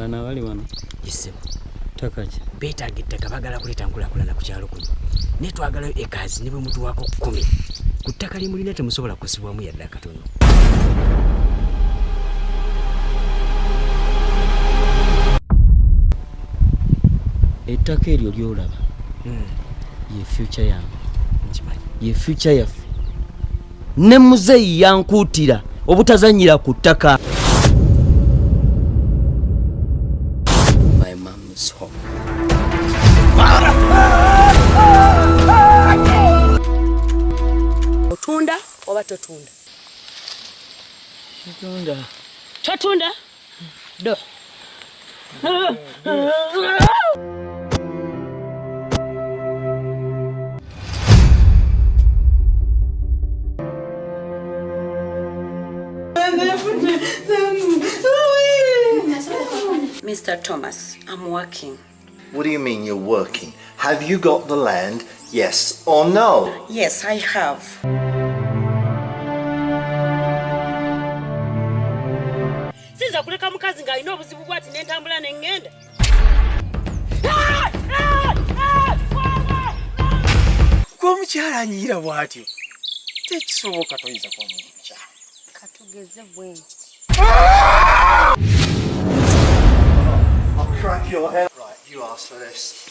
Bano abali wano Isebo. Ttaka ki? Beetaaga ettaka, baagala kuleeta nkulaakulana ku kyalo kuno. Naye twagalayo ekazi ne bwe mutuwaako 10. Ku ttaka lye mulina temusobola kusibwamu yadde akatono. Ettaka eryo ly'olaba ye future yange. Nkimanyi. Ye future yaffe. Ne muzeeyi yankuutira obutazannyira ku ttaka. My mom's home. Otunda oba totunda? Totunda. Totunda? Do. Mr. Thomas, I'm working. What do you mean you're working? Have you got the land, yes or no? Yes, I have. Sinza kuleka mukazi ng'alina obuzibu bw'ati n'entambula ne ŋŋenda. Gwe omukyala anyiira bw'atyo. Tekisoboka, toyinza kuba muntu mukyala. Katugeze bwe nti. I'll crack your head. Right, you asked for this.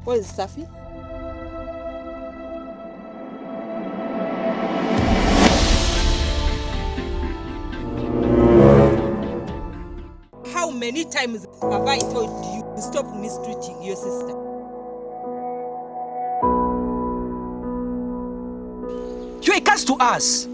What is Safi? How many times have I told you to stop mistreating your sister? You're a curse to us.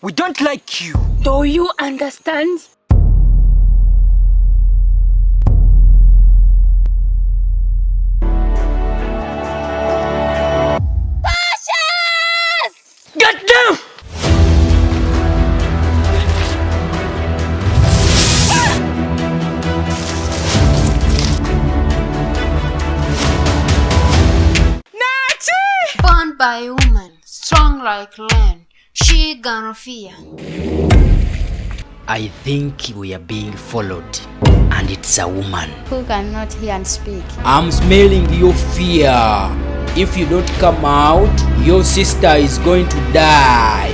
We don't like you. Do you understand? Get down! Born by woman, strong like lion, she gonna fear. I think we are being followed, and it's a woman. Who cannot hear and speak. I'm smelling your fear. If you don't come out, your sister is going to die.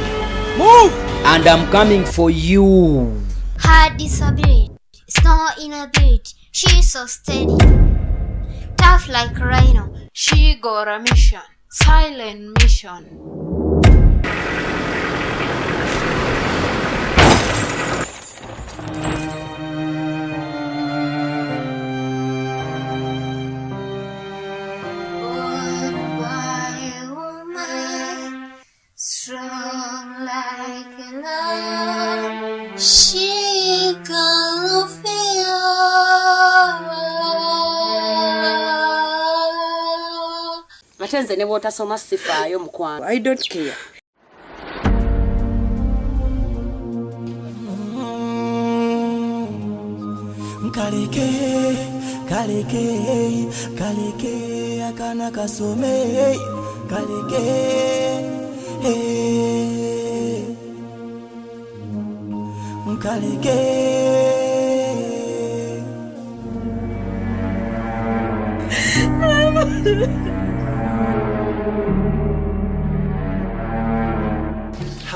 Move! And I'm coming for you. Her disability is not inability, she's so steady. Tough like rhino, she got a mission, silent mission. Born by a woman, strong like a lion, she got no fear. Ate nze ne bw'otasoma sifaayo mukwano. I don't care. Kaleke, kaleke, kaleke, akana kasome, kaleke, eh. Kaleke.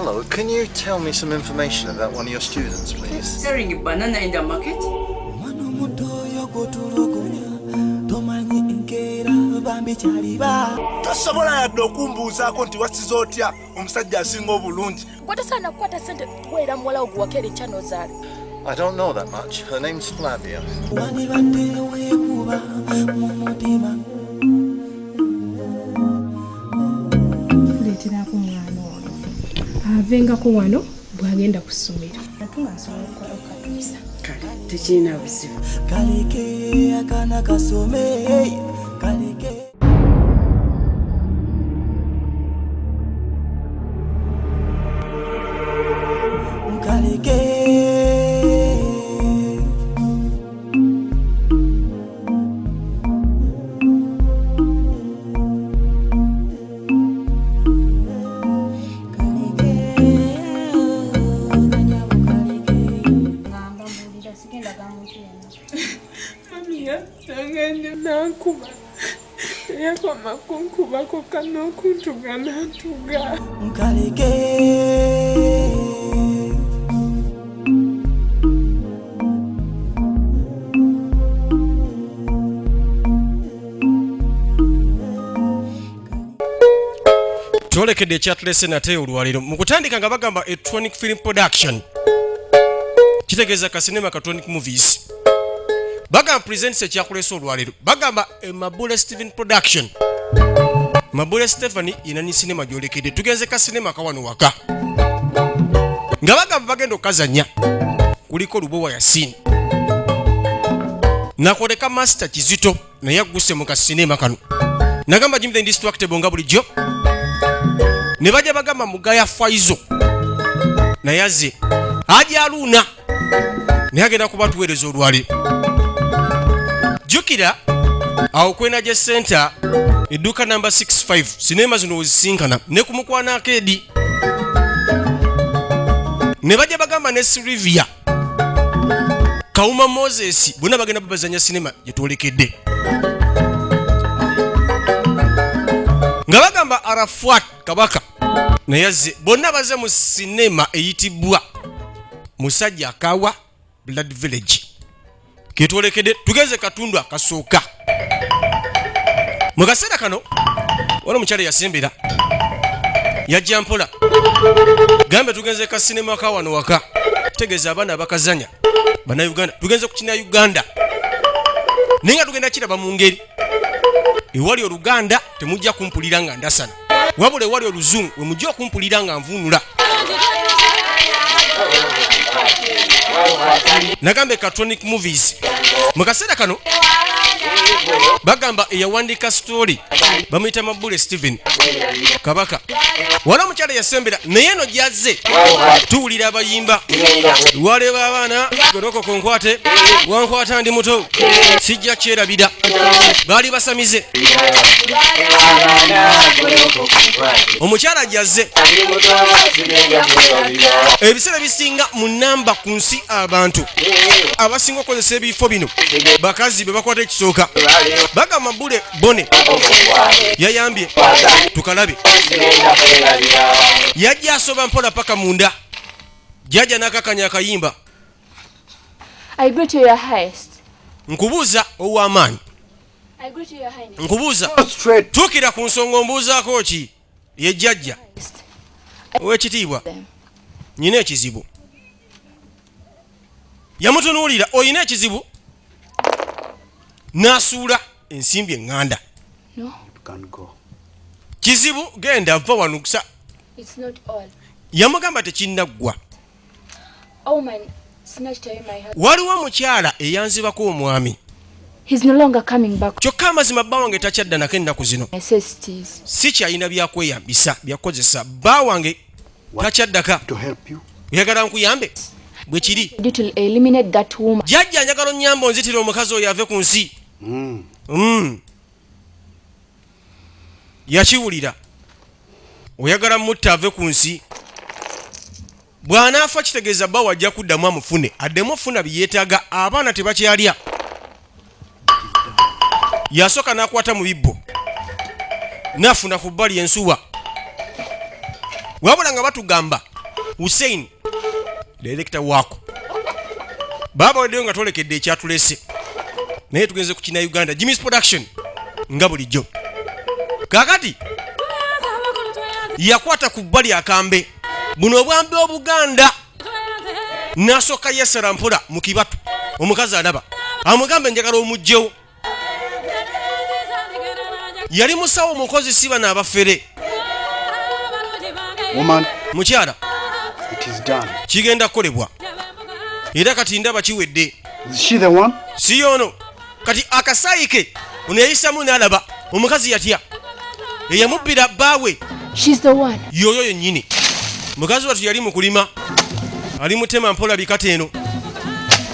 Hello, can you tell me some information about one of your students, please? Selling banana in the market? Omwana omuto oyo gw'otulugunya tomanyi nkeera bambi kyaliba. Tosobola yadde okumbuuzaako nti wasiza otya omusajja asinga obulungi. Gwe tosaana kukwata ssente kuweera muwala wo gwe enkya n'ozaala. I don't know that much. Her name's Flavia. Wandibadde weekuba mu mutima. Tuleeterako omwana ono avengako wano bw'agenda ku ssomero. Ate nga nsobola okukola okukatuusa. Kale tekirina buzibu. Kaleke akaana kasome kaleke. Kaleke. Ngamba mbuulira sigenda ga muntu yenna. Mami yantangende nankuba. Teyakoma kunkubako n'okuntuga nantuga. Kaleke. Twolekedde ekyatulese nate olwaleero mu kutandika nga bagamba Electronic Film Production, kitegeeza kasinema Katronic Movies. Bagamba presents ekyakulese olwaleero, bagamba Mabule Stephen Production. Mabule Stephen yenani sinema gyolekedde. Tugenze kasinema kawano waka nga bagamba bagenda okukazanya, kuliko Lubowa Yasini nakoleka Master Kizito, naye agguse mu kasinema kano. Nagamba Jim the Indestructible nga bulijjo, ne bajja bagamba Mugaya Faizo naye azze, Aja Aluuna naye agenda kuba tuweereza olwaleero. Jjukira awo kwenaje center, edduuka namba 65, sinema zino wezisinkana ne ku Mukwano Akeedi. Ne bajja bagamba ne Silivia Kawuma Moses, bonna bagenda babazanya sinema gye twolekedde nga bagamba Arafat Kabaka naye azze. Bonna bazze mu sinema eyitibwa Musajja Akawa Blood Village ketwolekedde. Tugenze katundu akasooka. Mu kaseera kano wala omukyala yasembera yajja mpola, gambe tugenze ka sinema ka wano waka, tegeeza abaana abakazanya Bannayuganda. Tugenze ku kina Uganda, naye nga tugenda kiraba mu ngeri ewali Oluganda temujja kumpulira nga ndasana, wabula ewali Oluzungu we mujja okumpulira nga nvuunula. Nagambe Catronic Movies. Mu kaseera kano bagamba eyawandiika story bamuyita Mabule Stephen Kabaka. Wala omukyala yasembera naye eno gyazze tuwulira abayimba lwaleba abaana gorokoko nkwate wankwata ndi muto sijja kyerabira, baali basamize. Omukyala gyazze ebiseera bisinga mu namba ku nsi abantu abasinga okukozesa ebifo bino bakazi be bakwata ekisooka. Bagamba Bule Bone yayambye tukalabe, yajja asoba mpola paka munda, jajja n'akakanya akayimba. I greet you, your highest. Nkubuuza ow'amaanyi. I greet you, your highness. Nkubuuza, tuukira ku nsonga, ombuuzaako ki? Ye jjajja ow'ekitiibwa, nyina ekizibu. Yamutunuulira, oyina ekizibu, n'asuula ensimbi eŋŋanda. No, Kizibu, genda, va wano kusa. it's not all. Yamugamba tekinnaggwa. A woman snatched away my husband. Waliwo omukyala eyanzibako omwami. He's no longer coming back. Kyokka amazima bba wange takyadda nako ennaku zino. Necessities. Si kyalina byakweyambisa byakukozesa, bba wange takyaddaka. Oyagala nkuyambe? Bwe kiri. Due to eliminate that woman. Jjajja, njagala onnyamba onzitira omukazi oyo ave ku nsi. Yakiwulira, oyagala mutta ave ku nsi. Bw'anaafa kitegeeza bba wajja kuddamu amufune, addemu ofuna bye yeetaaga, abaana tebakyalya. Yasooka n'akwata mu bibbo n'afuna ku bbali ensuwa, wabula nga batugamba Hussein director waako baaba waddeyo nga twolekedde ekyatulese, naye tugenze ku kina Uganda Jimmy's Production nga bulijjo. Kakati yakwata ku bbali akambe, buno obwambe Obuganda, n'asooka yesera mpola mu kibatu. Omukazi alaba amugambe, "Njagala omugjewo." Yali musawo omukozi, si bano abafere. Woman, Mukyala, it is done. kigenda kukolebwa era kati ndaba kiwedde. Is she the one? Si yono? Kati akasaayi ke ono yayisamu n'alaba omukazi, yatya eyamubbira bbaawe. She's the one. Yoyo yennyini. Mukazi wattu yali mu kulima, ali mutema mpola bikata eno,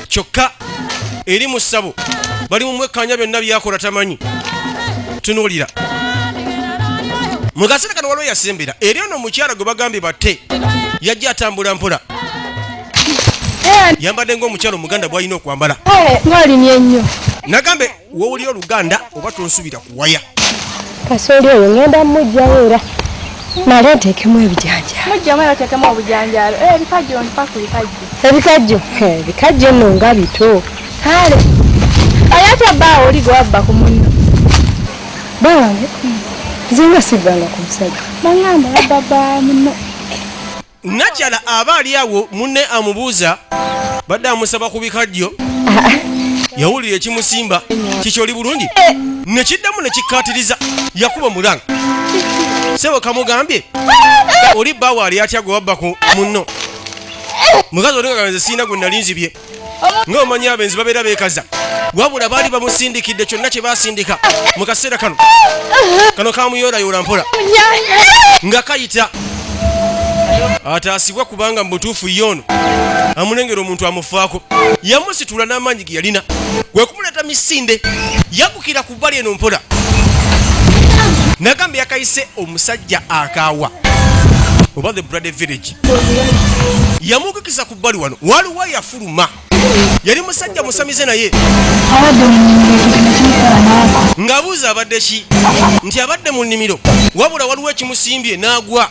kyokka eri mu ssabo bali mumwekkanya, byonna byakola tamanyi. Tunuulira mu kaseera kano waliwo yasembera eri ono omukyala gwe bagambye batte. Yajja atambula mpola, yambadde ng'omukyala Omuganda bw'alina okwambala. Ng'olimye nnyo. Nagambe wowulira Oluganda oba tonsubira kuwaya. Kasooli oyo ngenda mugjawo era male nteekemu ebijanjaalo. Mujjamu era oteekemu obujanjaalo. Eh, ebikajjo mpa ku bikajjo. Ebikajjo, eh, ebikajjo nno nga bito. Kale. Aye ate abbaawo oli gwe wabba ku munno. Bawange, nze nga sivanga ku musajja. Baŋŋamba wabba bba munno. Nakyala aba ali awo, munne amubuuza, badde amusaba ku bikajjo, yawulira ekimusimba. Kikyoli bulungi nekiddamu nekikkaatiriza, yakuba mulanga sebo kamugambye, "Oli bbaawe ali atya gwe wabba ku munno?" Mukazi oli nga nze siina gwe nali nzibye, nga omanyi abenzi babeera beekaza, wabula baali bamusindikidde kyonna kye basindika. Mu kaseera kano kano kamuyoolayoola mpola nga kayita ataasibwa, kubanga mu butuufu ye ono amulengera omuntu amufaako. Yamusitula n'amaanyi ge yalina gwe kumuleeta misinde, yagukira ku bbali eno mpola. Nagambye yakayise omusajja akaawa oba the Brade Village, yamugukisa ku bbali wano. Waliwo yafuluma, yali musajja musamize, naye Abadde mu nnimiro ekyo nekimutwala n'agwa. Ng'abuuza abadde ki, nti abadde mu nnimiro, wabula waliwo ekimusimbye n'agwa.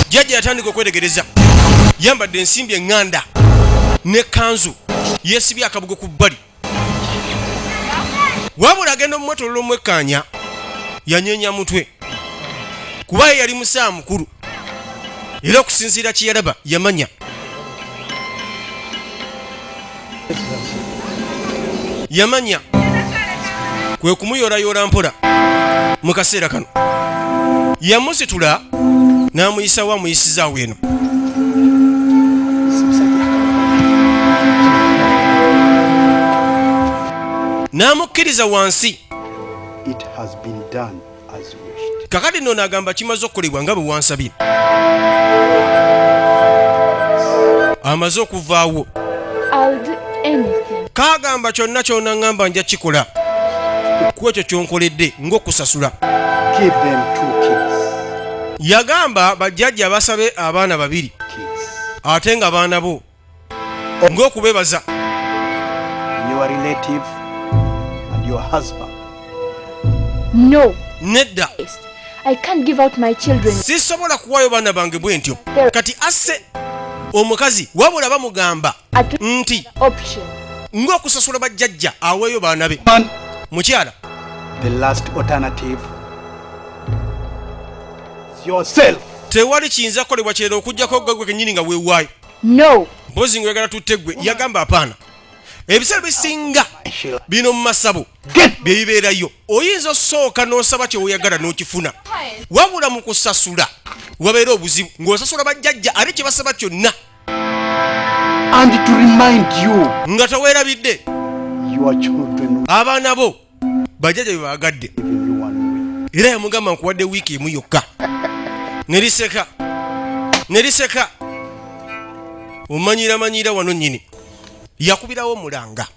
Jjajja yatandika okwetegereza, yambadde ensimbi eŋŋanda ne kanzu, yeesibye akabugo ku bbali, wabula agenda omumwetolola omwekkaanya, yanyeenya mutwe kuba ye yali musaa mukulu, era okusinziira kye yalaba yamanya. Yamanya kwe kumuyoolayoola mpola. Mu kaseera kano yamusitula n'amuyisawo, amuyisizaawo eno. N'amukkiriza wansi. It has been done as you wished. Kakati nno n'agamba, "Kimaze okukolebwa nga bwe wansabye, amaze okuvaawo." I'll do anything. Kaagamba, "Kyonna kyonna ŋŋamba nja kikola ku ekyo kyonkoledde ng'okusasula." Give them two kids. Yagamba bajjajja basabe abaana babiri, ate nga baana bo, ng'okubebaza. Your relative and your husband. No. Nedda. I can't give out my children. Sisobola kuwaayo baana bange bwe ntyo. Kati asse omukazi, wabula bamugamba nti Option. ng'okusasula bajjajja aweeyo baana be. Mukyala, The last alternative is yourself. Tewali kiyinza kukolebwa kirala okugjako gwe kennyini nga weewaayo. No. Mpozi ngaoyagala tutte ggwe. Yagamba apaana. Ebiseera bisinga bino mu masabo bye bibeerayo, oyinza osooka n'osaba kyewoyagala n'okifuna, wabula mu kusasula wabeera obuzibu ng'osasula bajjajja ate kye basaba kyonna. And to remind you, Nga teweerabidde, your children abaana bo bajjajja bye baagadde. Era yamugamba, "Nkuwadde wiiki emu yokka." Neriseka neriseka, omanyira wano nnyini yakubirawo omulanga,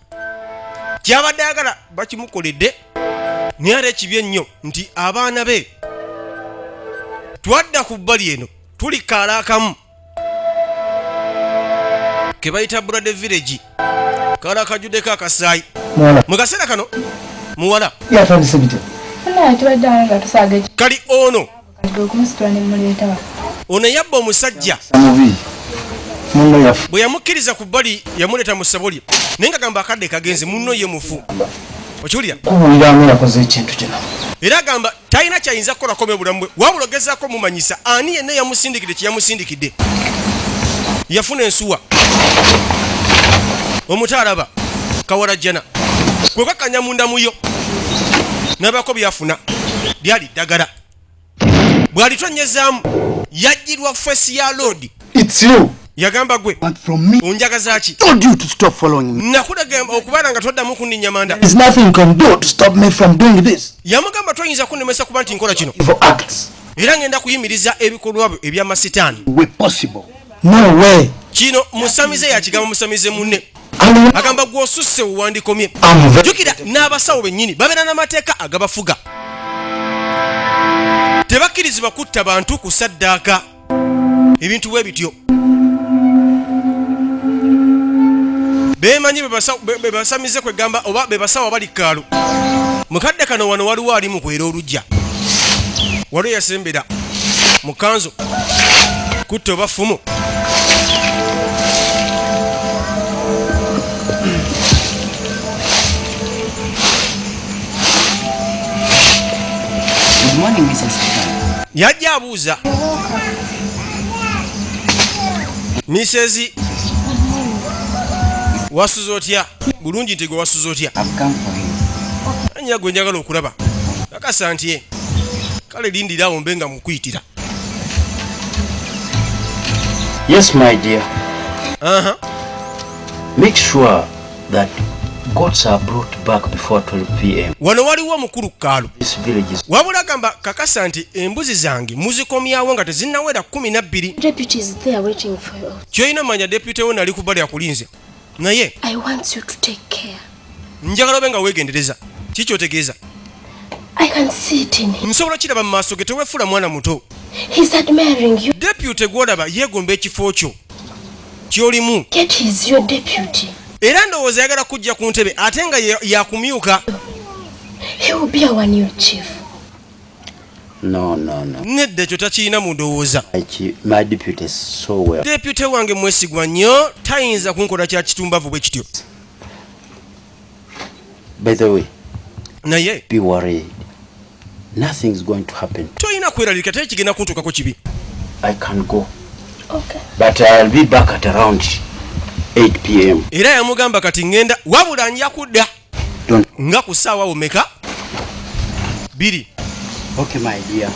kyabadde ayagala bakimukoledde, naye ate ekibi ennyo nti abaana be. Twadda ku bbali eno, tuli kaala akamu ke bayita Brade Village, kaala kajjuddeko akasaayi. Muwala. Mu kaseera kano muwala Yatandise bitya? Naye tubadde awo nga tusaaga. Kali ono Ekikadde okumusitula ne muleeta wano. Ono yabba omusajja bwe yamukkiriza ku bbali, yamuleeta mu ssabo lye, naye nga gamba akadde kagenze, munno ye mufu. Okiwulira? Kubuuliramu yakoze ekintu kino. Era agamba talina kyayinza kukolako mu bulamu bwe, wabula ogezaako mumanyisa ani yenna yamusindikidde kyeyamusindikidde. Yafuna ensuwa, omuto alaba kawalajjana kwekakanya munda muyo nabako byafuna lyali ddagala bw'alitonyezaamu yajjirwa face ya loodi. It's you. Yagamba, gwe onjagaza ki? Told you to stop following me. Nakulaga okubeera nga toddamu kunninya manda. There's nothing you can do to stop me from doing this. Yamugamba, toyinza kunnemesa kuba nti nkola kino. Evil acts. Era ngenda kuyimiriza ebikolwa byo ebyamasitaani. Way possible. No way. Kino musamize yakigamba musamize munne. Agamba gwosusse wewandikomye. Jjukira n'abasawo bennyini babeera n'amateeka agabafuga, tebakkirizibwa kutta bantu kusaddaaka ebintu bwe bityo. Bemanyi be basamize kwegamba oba be basawo abali kaalo. Mukadde kano wano waliwo ali mu kwera olujja, waliwo yasembera mu kanzu kutta oba ffumu. Good morning, Mrs. Kikanga. Yajja abuuza Mrs. Wasuze otya? Bulungi. Nti gwe wasuze otya? I've come for you. Anya gwe njagala okulaba kakasa nti ye kale lindirawo mbe nga mukuyitira. Yes, my dear. Aha. Make sure that goats are brought back before 12 p.m. Wano waliwo omukulu kaalo. This village is Wabula gamba kakasa nti embuzi zange muzikomyawo nga tezinnawera 12. Deputy is there waiting for you. Kyolina manya deputy wo nali ku bbali akulinze, naye I want you to take care. Njagala obe nga weegendereza. Ki kyotegeeza? I can see it in him. Nsobola kiraba mu maaso ge. Tewefuula mwana muto. He's admiring you. Deputy gwolaba yeegomba ekifo kyo kyolimu. Yet he's your deputy. Era ndowooza ayagala kujja ku ntebe ate nga yakumyuka. He will be our new chief. No, no, no. Nedda, ekyo takirina mu ndowooza. My deputy is so well. Deputy wange mwesigwa nnyo, tayinza kunkola kya kitumbavu bwe kityo. By the way, Naye be worried. Nothing's going to happen. Tolina kweralirika, teri kigenda kuntuukako kibi. I can go. Okay. But I'll be back at around 8 p.m. Era yamugamba kati ŋŋenda, wabula nja kudda Don't. Nga ku ssaawa womeka 2. Okay, my dear.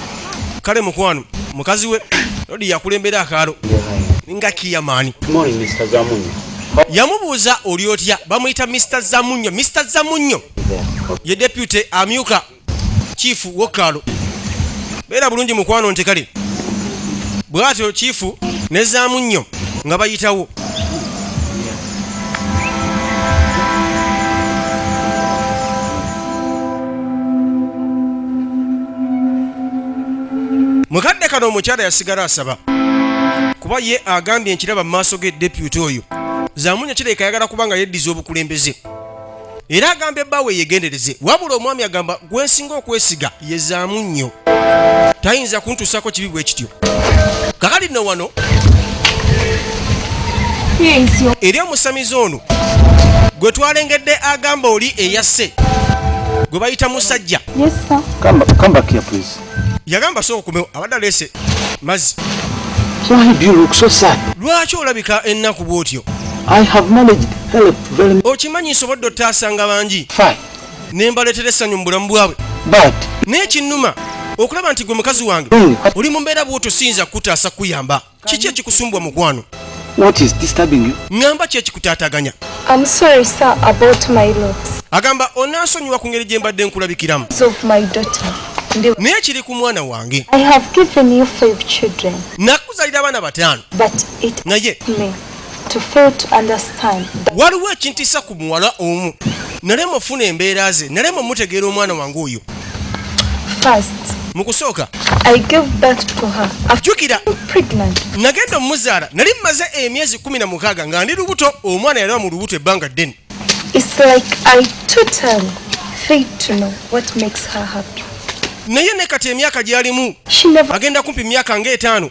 Kale mukwano. Mukazi we lodi yakulembera akaalo nga kiyamaani. Good morning, Mr. Zamunyo. Yamubuuza oli otya. Bamuyita Mr Zamunyo. Mr Zamunyo ye deputy amyuka chief wokaalo. Beera bulungi mukwano. Nti kale. Bw'atyo chief ne Zamunyo nga bayitawo. Mukadde kano omukyala yasigala asaba kuba ye agambye nkiraba mu maaso ge deputy oyo Zamunyo kirabika ayagala kuba nga yeddiza obukulembeze, era agambye ebbaawe yegendereze. Wabula omwami agamba gwensinga okwesiga ye Zamunnyo, tayinza kuntuusako kibi bwe kityo. Kakali nno wano Here is your eri omusamize ono gwe twalengedde agamba oli eyasse gwe bayita musajja. Yes, sir. Come back here, please. Yagamba sooka okumewo, abadde aleese mazzi. Why do you look so sad? Lwaki olabika ennaku bw'otyo? I have managed help very Okimanyi nsobodde ottaasanga bangi fine. Ne mbaleetera essanyu mu bulamu bwabwe. But Naye kinnuma okulaba nti gwe mukazi wange oli mu mbeera bw'otyo, siyinza kukutaasa kukuyamba. Kiki ekikusumbwa mukwano? What is disturbing you? Ŋŋamba ki ekikutaataganya? I'm sorry, sir, about my looks Agamba onansonyiwa ku ngeri gye mbadde nkulabikiramu. Of my daughter. Naye kiri ku mwana wange. I have given you five children, Nakuzalira abaana bataano, but it naye me to fail to understand that waliwo ekintiisa ku muwala omu. Nalema ofuna embeera ze, nalema omutegeera omwana wange oyo. First, Mu kusooka, I gave birth to her after jjukira being pregnant. Nagenda omuzaala nali mmaze emyezi 16 nga ndi lubuto. Omwana yalaba mu lubuto ebbanga ddene. It's like I totally failed to know what makes her happy. Naye ne kati emyaka gy'alimu She never agenda kumpi myaka ng'etaano.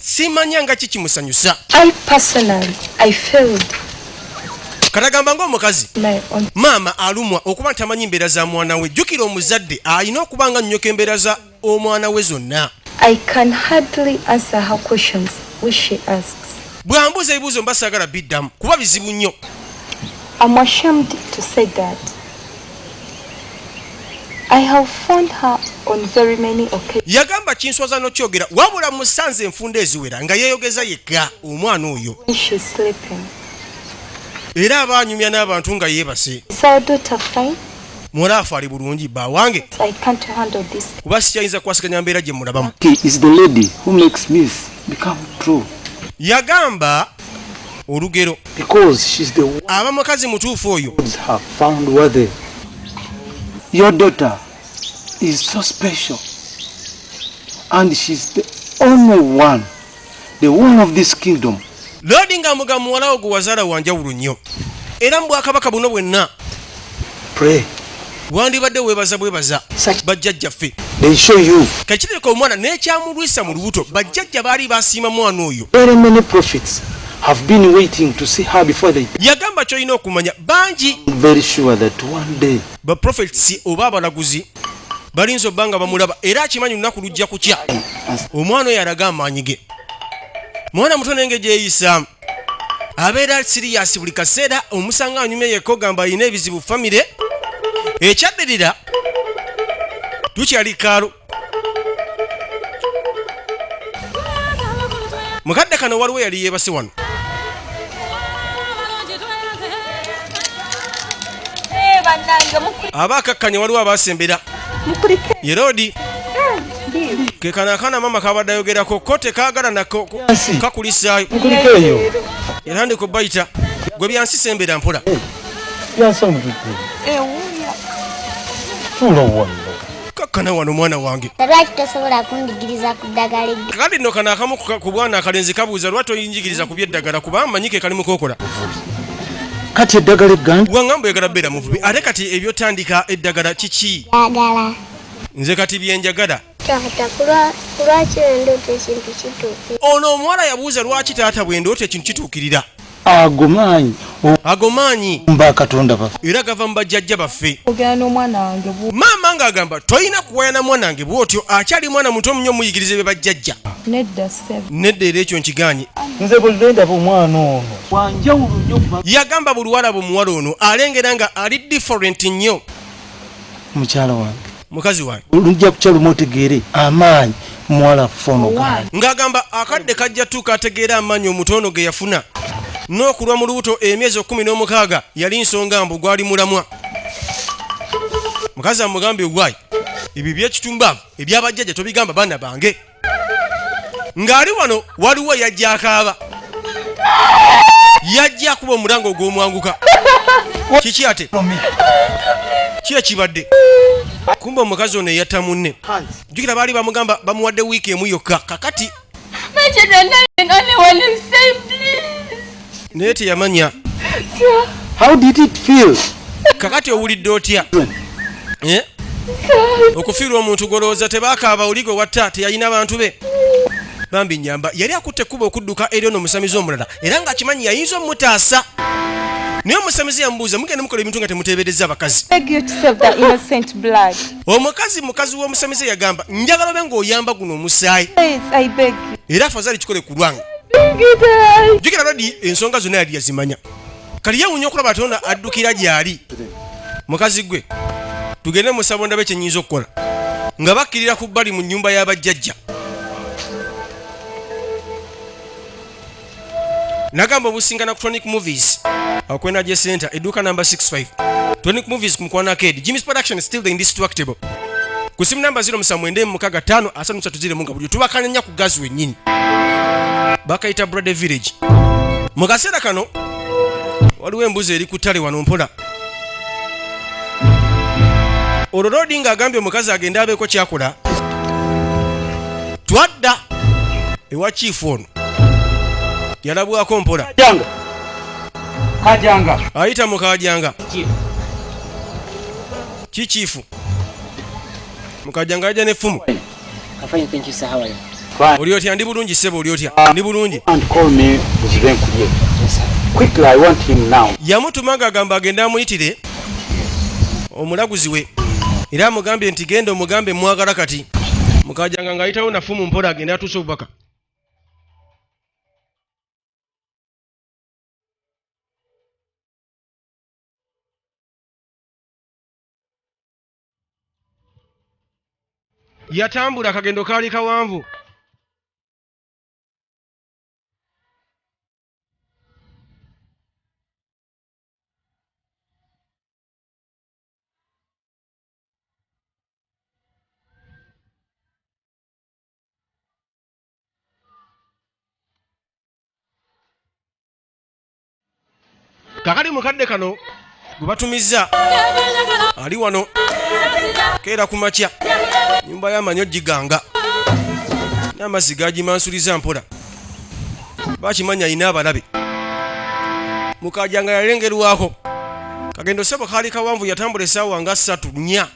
Simanya nga kikimusanyusa. I personally, I failed Katagamba ng'omukazi my own. Maama alumwa okuba nti amanyi embeera za mwana we. Jjukira omuzadde alina okuba nga nnyuka embeera za omwana we zonna. I can hardly answer her questions which she asks. Bw'ambuuza ebibuuzo mba saagala biddamu kuba bizibu nnyo. I'm ashamed to say that I have found her on very many occasions. Yagamba kinswaza n'okyogera wabula musanze enfunda eziwera nga yeeyogeza yekka omwana oyo. When she's sleeping. Era aba anyumya n'abantu nga yeebase. Is our daughter fine? Muwala afe ali bulungi bba wange? I can't handle this. Kuba sikyayinza kukwasaganya mbeera gye mulabamu. He is the lady who makes myths become true. Yagamba olugero. Because she's the one Aba mukazi mutuufu oyo. have found worthy. Your daughter is so special. And she's the only one, the one of this kingdom. Loodi ng'amugamba muwala wo gwe wazaala wa njawulo nnyo. Era mu bwakabaka buno bwenna. Pray. Wandibadde weebaza bwebaza bajjajjaffe. They show you. Kakireka omwana n'ekyamulwisa mu lubuto bajjajja baali basiima mwana oyo. Very many prophets have been waiting to see her before they. Yagamba ky'olina okumanya bangi. I'm very sure that one day. Ba prophets oba abalaguzi balinze obba nga bamulaba era akimanyi olunaku lujja kukya omwana oyo alaga amaanyi ge. Mwana muto naye gyeyisaamu abeera siriyasi buli kaseera omusanga anyumya yekka ogamba alina ebizibu famire ekyaddirira tukyali kaalo. Mukadde kano waliwo yali yeebase wano. Aba akakkanya waliwo abasembera Yerodi ke kano akaana maama kabadde ayogerako ko tekaagala nako kakulisaayo Nkulikeeyo. Yatandika obayita gwe byansi sembera mpola. Byansi omutudde. Tuula wano. Kakkana wano mwana wange. Lwaki tosobola kundigiriza ku ddagala egga? Kakati nno kano akamu ku bwana akalenzi kabuuza lwaki toyinjigiriza ku by'eddagala kuba mmanyi ke kali mukokola. Kati eddagala egganda. Wangamba oyagala beera muvubi ate kati ebyotandika eddagala kiki? Njagala. Nze kati bye njagala. Taata kulwaki endoota ekintu kituukirira? Ono omuwala yabuuza lwaki taata bwe ndoota ekintu kituukirira. Ago maanyi. Ago maanyi. Mba Katonda baffe. Era gava mu bajjajja baffe. Ogera n'omwana wange bwo. Maama ng'agamba tolina kuwaya na mwana wange bw'otyo akyali mwana muto nnyo muyigirize bye bajjajja. Nedda ssebo. Nedda era ekyo nkigaanye. Nze buli lwe ndaba omwana ono. Wanjawulo nnyo kuba. Yagamba buli lw'alaba omuwala ono alengera nga ali different nnyo. Mukyala wange. Mukazi wange. Lujja kukya lumu otegeere amaanyi muwala affe ono gaali. Ng'agamba akadde kajja tuuka ategeere amaanyi omuto ono ge yafuna. N'okulwa mu lubuto emyezi 16 yali nsonga mbu gwali mulamwa. Mukazi amugambye why ebyo eby'ekitumbaavu eby'abajjajja tobigamba baana bange. Ng'ali wano waliwo yajja akaaba. Yajja akuba omulanga ogw'omwanguka. Kiki ate? Ki ekibadde? Kumbe omukazi ono eyatta munne. Jjukira baali bamugamba bamuwadde wiiki emu yokka. Kakati My children dying, only one is safe, please. Naye teyamanya. How did it feel? Kakati owulidde otya? Eh? Okufiirwa omuntu gw'olowooza tebaakaaba oli gwe watta teyalina bantu be. Bambi nnyamba yali akutte ekkubo okudduka eri ono omusamize omulala era ng'akimanyi yayinza omutaasa. Naye omusamize yamubuuza mugenda mukola ebintu nga temuteeberezza abakazi. Beg you to save the innocent blood. Omukazi mukazi w'omusamize yagamba njagala obe ng'oyamba guno omusaayi. Please, I beg you. Era afazali kikole ku lwange. Jjukira Lodi ensonga zonna yali yazimanya. Kali yeewuunya okulaba ate ono addukira gy'ali. Mukazi gwe tugende mu ssabo ndabe kye nnyinza okukola. Nga bakkirira ku bbali mu nnyumba y'abajjajja. Nagamba obusingana ku Tonic Movies. Akwena J Center edduuka namba 65. Tonic Movies ku Mukwano Arcade. Jimmy's Production still the indestructible. Ku simu namba zero musanvu mwenda emu mukaaga ttaano asatu musatu ziro nga bulijjo tubakanya nnyo ku gazi wennyini. Bakayita Brady Village. Mu kaseera kano waliwo embuzi eri ku ttale wano mpola. Olwo Lodi ng'agambye omukazi agende abeeko ky'akola. Twadda ewa chiifu ono. Yalabwako mpola. Kajanga. Kajanga. Ayita mu Kajanga. Ki chiifu? Mukajanga ajja n'effumu. I'm fine, thank you, sir. How are you? Oli otya? Ndi bulungi ssebo, oli otya? Ndi bulungi. And call me Buzibenkulye. Quickly, I want him now. Yamutuma ng'agamba agende amuyitire omulaguzi we, era amugambye nti genda omugambe mwagala kati. Mukajanga ng'ayitawo nafumu mpola agende atuuse obubaka. Yatambula akagendo kaali kawanvu. Kakali mukadde kano gwe batumizza ali wano keera ku makya, nyumba y'amanyi ogiganga n'amazzi gagimansuliza mpola, bakimanya alina abalabe. Mukajanga yalengerwako kagendo sebo kaali kawanvu, yatambula essaawa nga 3 4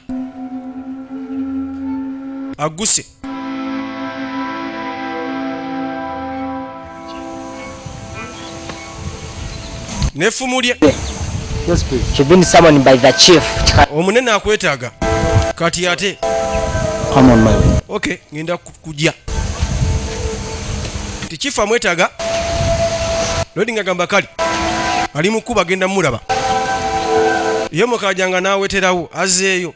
agguse. N'effumu lye. Yes, please. You've been summoned by the chief. Omunene akwetaaga kati ate. I'm on my way. Okay, ngenda kujja. Nti chief amwetaaga. Lodi ng'agamba kali ali mu kkubo agenda mmulaba. Ye mukajanga n'aweterawo azzeeyo.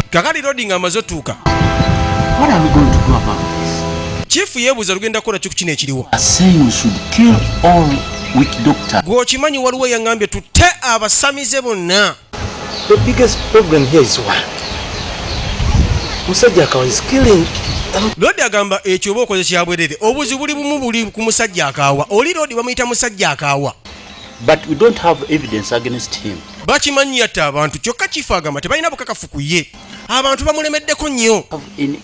Kakali Lodi ng'amaze otuuka. What are we going to do about this? Chief yeebuuza lugenda kukola ki ku kino ekiriwo. Are saying we should kill all witch doctors. Gwe okimanyi waliwo eyaŋŋambye tutte abasamize bonna. The biggest problem here is one. Musajja Akawa is killing. Lodi agamba ekyo oba okoze kyabwerere. Obuzibu buli bumu buli ku musajja Akaawa. Oli Lodi bamuyita musajja Akaawa. But we don't have evidence against him. Bakimanyi yatta abantu, kyokka chief agamba tebalina bukakafu ku ye. Abantu bamulemeddeko nnyo. Have any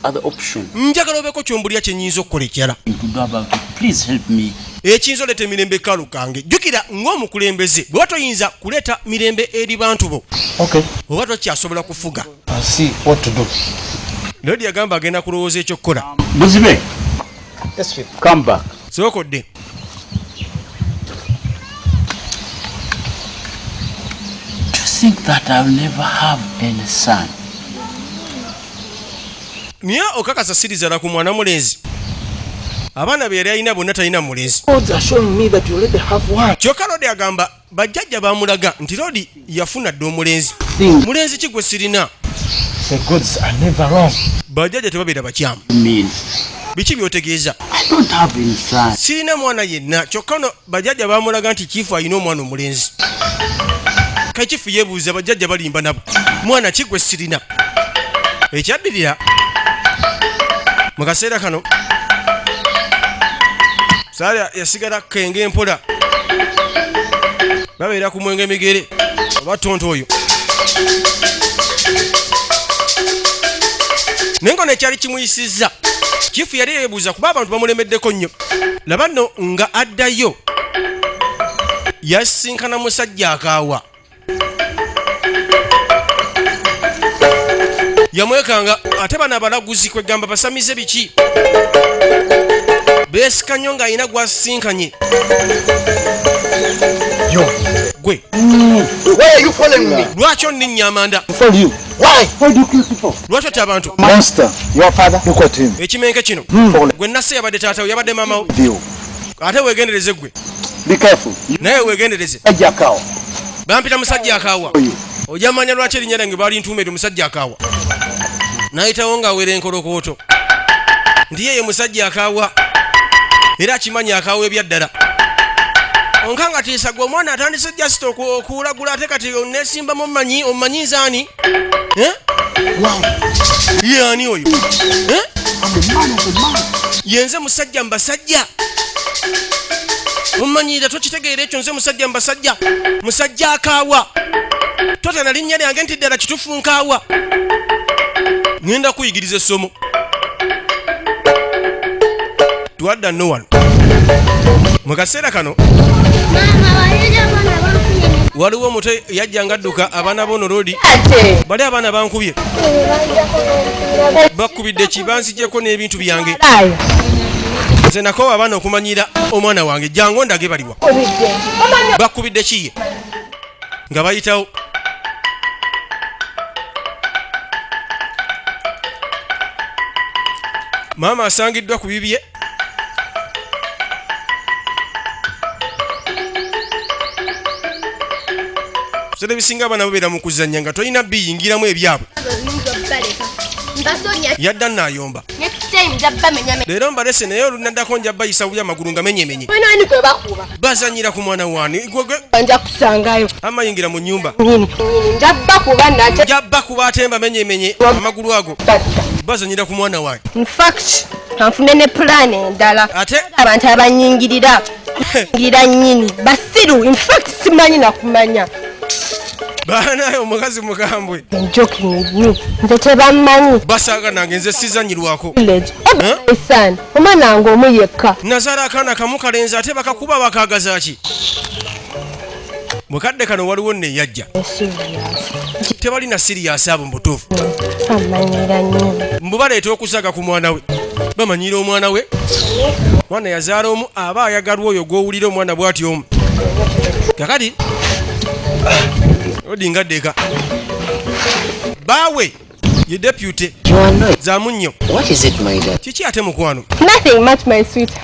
other option? Njagala obeeko kyombulira kye nnyinza okukola ekirala. To do about it. Please help me. Ekiyinza oleeta emirembe ekalu kange. Jjukira ng'omukulembeze bw'oba toyinza kuleeta mirembe eri bantu bo. Okay. Oba tokyasobola kufuga. I'll see what to do. Lodi agamba agenda kulowooza ekyokukola. Buzibe. Yes, chief. Come back. Sookodde. To think that I'll never have any son. Naye okakasa sirizala ku mwana mulenzi. Abaana be yali alina bonna talina mulenzi. Gods are showing me that you already have one. Kyokka Lodi agamba bajjajja baamulaga nti Lodi yafuna dda omulenzi. Mulenzi ki gwe sirina? The gods are never wrong. Bajjajja tebabeera bakyamu. Mean. Biki by'otegeeza? I don't have any son. Sirina mwana yenna, kyokka no bajjajja baamulaga nti chief alina omwana omulenzi. Kai chief yeebuuza bajjajja balimba nabo. Mwana ki gwe sirina? Ekyaddirira mu kaseera kano Saala yasigala kenge mpola, babeera ku mwenge migere oba tonto oyo. Naye nga nekyali kimuyisizza chief yali yeebuuza kuba abantu bamulemeddeko nnyo. Laba nno nga addayo yasinkana musajja Akaawa. Yamwekanga ate bano abalaguzi kwegamba basamize biki beesika nnyo ng'alina gw'asisinkanye. Yo. Gwe. Why are you following me? Lwaki onninnya amanda? Follow you. Why? Why do you kill people? Lwaki otta abantu? Monster. Your father. Look at him. Ekimenke kino. Gwe nase yabadde taata we, yabadde maama we. View. Ate weegendereze gwe. Be careful. Naye weegendereze. Musajja Akaawa. Bampita musajja Akaawa. Ojja manya lwaki erinnya lyange balintuuma eryo musajja Akaawa. N'ayitawo ng'awera enkolokooto. Nti ye ye musajja Akaawa. Era akimanyi akaawa ebyaddala. Onka nga tiisa gwe omwana atandise just okulagula ate kati nesimbamu omanyi, omanyi nze ani? Eh? Ye ani oyo? Eh? Ye nze musajja mbasajja. Omanyira tokitegeera ekyo, nze musajja mbasajja. Musajja Akaawa. Totana linnya lyange nti ddala kituufu nkaawa. Ŋŋenda kuyigiriza essomo. Twadda nno wano mu kaseera kano waliwo omuto yajja nga adduka abaana bono lodi bali abaana bankubye bakubidde ki banzijeko n'ebintu byange nze nakoowa abaana okumanyira omwana wange jangu ndage baliwa bakubidde kiye nga bayitawo maama asangiddwa ku bibye biseera ebisinga abaana babeera mu kuzannya nga tolina biyingiramu ebyabwe yadda nayomba leero mbalese naye olunaddako nja bayisa bubi amagulu nga menyemenye bazanyira ku mwana wani nja kusangayo amayingira mu nyumba nja bakuba ate mbamenyemenye amagulu ago bazanyira ku mwana wange infact anfune ne pulaani endala ate abantu abanyingirira ngira nyini basiru infact simanyi nakumanya banaye omukazi mukambwe nze tebammanyi basaaga nange nze sizanyirwako son omwana wange omu yekka nazaala akaana kamu kalenzi ate bakakuba bakagaza ki mukadde kano waliwo nno eyajja tebalina siriyasi abo mubutuufu mbu baleeta okusaga ku mwana we bamanyiira omwana we mwana yazaala omu aba ayagalwa oyo gwowulira omwana bwati omu kakati odinga ddeka baawe ye deputy zamunnyo kiki ate mukwano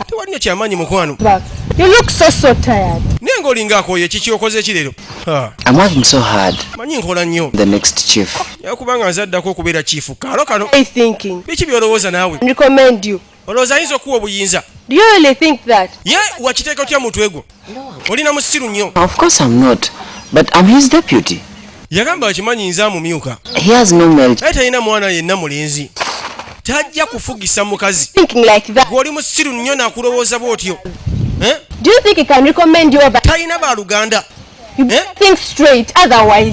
tewali nyo kyamaanyi mukwano naye ngaolinga akoye kiki okoze eki leero manyi nkola nnyo yakubanga nze addako okubeera chief kaalo kano biki byolowooza naawe olowooza ayinza okuwa obuyinza ye wakiteeka otya mutwe gwo olina musiru nnyo yagamba akimanyi nze amumyuka naye talina mwana yenna mulenzi tajja kufugisa mukazi gwoli musiru nnyo nakulowooza bwotyo eh? talina baluganda eh?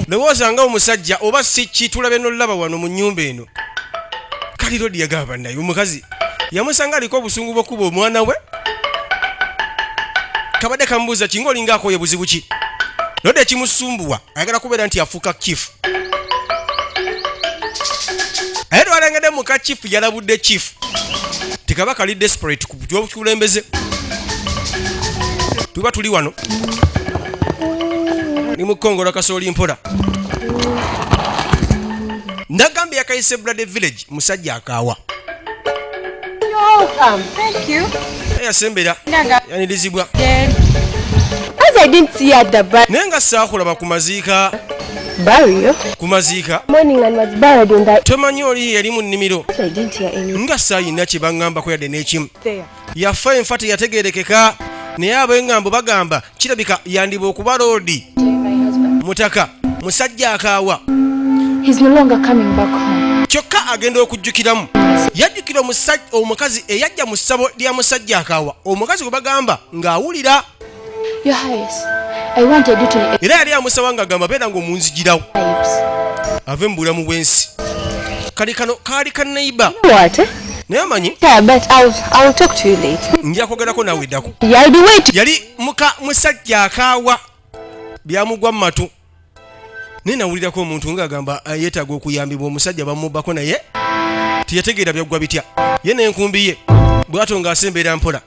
lowooza nga omusajja oba si ki tulabe nolulaba wano mu nnyumba eno kali lodi yagamba naye omukazi yamusanga aliko obusungu bwokuba omwana we kabadde kamubuuza kinga olinga akoye buzibu ki lodi ekimusumbuwa ayagala kubeera nti afuuka chief aye twalengedde muka chief yalabudde chief tikaba kali desperate ku byobukulembeze tuba tuli wano ni mukongola kasooli mpola nagambye yakayise brade village musajja akaawa yasembera yanirizibwa naye nga saakulaba ku maziika ku maziika tomanyi oli yali mu nnimiro nga saayina kye baŋŋambako yadde n'ekimu yafa enfa teyategerekeka naye ab'eŋŋambo bagamba kirabika yandiba okuba loodi mutaka musajja akaawa kyokka agenda okujjukiramu yajjukira omukazi eyajja mu ssabo lya musajja akaawa omukazi gwe bagamba ng'awulira era yali amusaba ng'agamba beera ng'omunzigirawo ave mu bulamu bw'ensi kali kano kaali ka neiba naye amanyi nja kwogerako naawe eddako yali muka musajja akaawa byamugwa mu matu naye nawulirako omuntu ng'agamba ah, yeetaaga okuyambibwa omusajja bamubbako naye teyategeera byaggwa bitya ye n'enkumbi ye bwatyo ng'asembeera mpola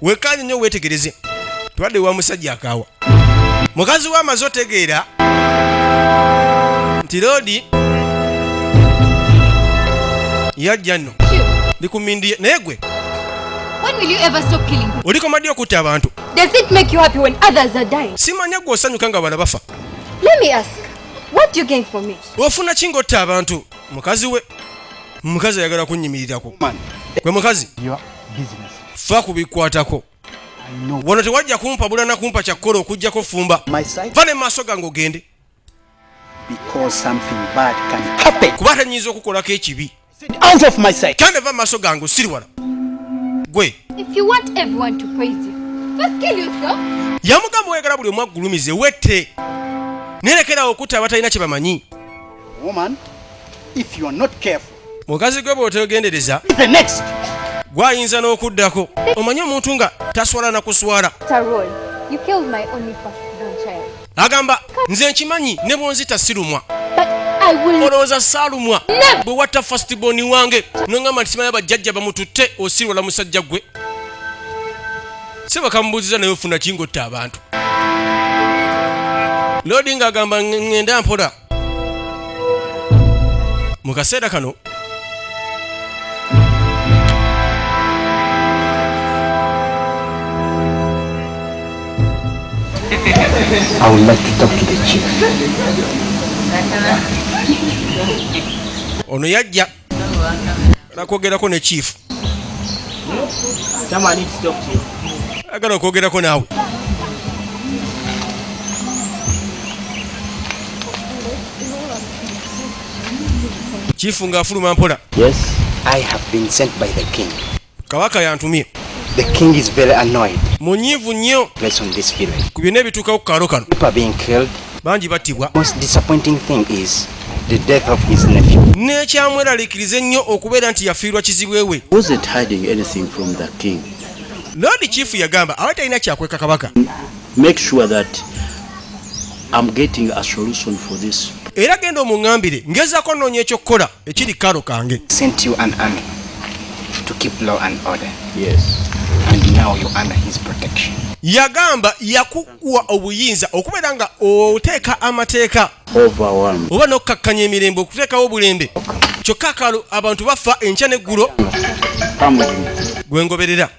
wekkaanye nnyo weetegereze twadde wa musajja akaawa mukazi we amaze otegeera nti loodi yajja nno ndi ku mindi ye naye gwe olikoma ddi okutta abantu simanya gwe osanyuka nga bala bafa ofuna ki ng'otta abantu mukazi we mukazi ayagala kunnyimirirako gwe mukazi fa ku bikwatako wano tewajja kumpabula na kumpa kyakkola okujjako fumba va ne maaso gange ogende kuba ate nyinza okukolako ekibi kandi va maaso gange osiriwala gwe yamugamba oyagala buli omu agulumize wette nerekerawo okutta abatalina kye bamanyi mukazi gwe bw'otegendereza Gwayinza n'okuddako. Omanyi omuntu nga taswala na kuswala. Agamba nze nkimanyi ne bwonzita sirumwa. Olowooza saalumwa bwe watta firstborn wange nongamba nti simanya bajjajja bamututte osirwala musajja gwe. Sebakamubuuziza naye ofuna ki ng'otta abantu. Loodi ng'agamba ŋŋenda mpola. Mu kaseera kano I would like to talk to the chief. Ono yajja nakwogerako ne chief. Someone needs to talk to you. Agala okwogerako naawe. Chief ng'afuluma mpola. Yes, I have been sent by the king. Kabaka yantumye. The king is very annoyed. Munyiivu nnyo. Place on this village. Ku byonna ebituukawo ku kaalo kano. People are being killed. Bangi battibwa. Most disappointing thing is the death of his nephew. N'ekyamweraliikiriza ennyo okubeera nti yafiirwa kizibwe we. Wasn't hiding anything from the king. Lord Chief yagamba aba talina kyakweka kabaka. Make sure that I'm getting a solution for this. Era genda omuŋŋambire ngezaako nnoonya ekyokukola ekiri kaalo kange. Sent you an army to keep law and order. Yes. And now you're under his protection. Yagamba yakuwa obuyinza okubeera nga oteeka amateeka oba n'okukkakkanya emirembe okuteekawo obulembe kyokka akaalo abantu bafa enkya n'eggulo gwe ngoberera.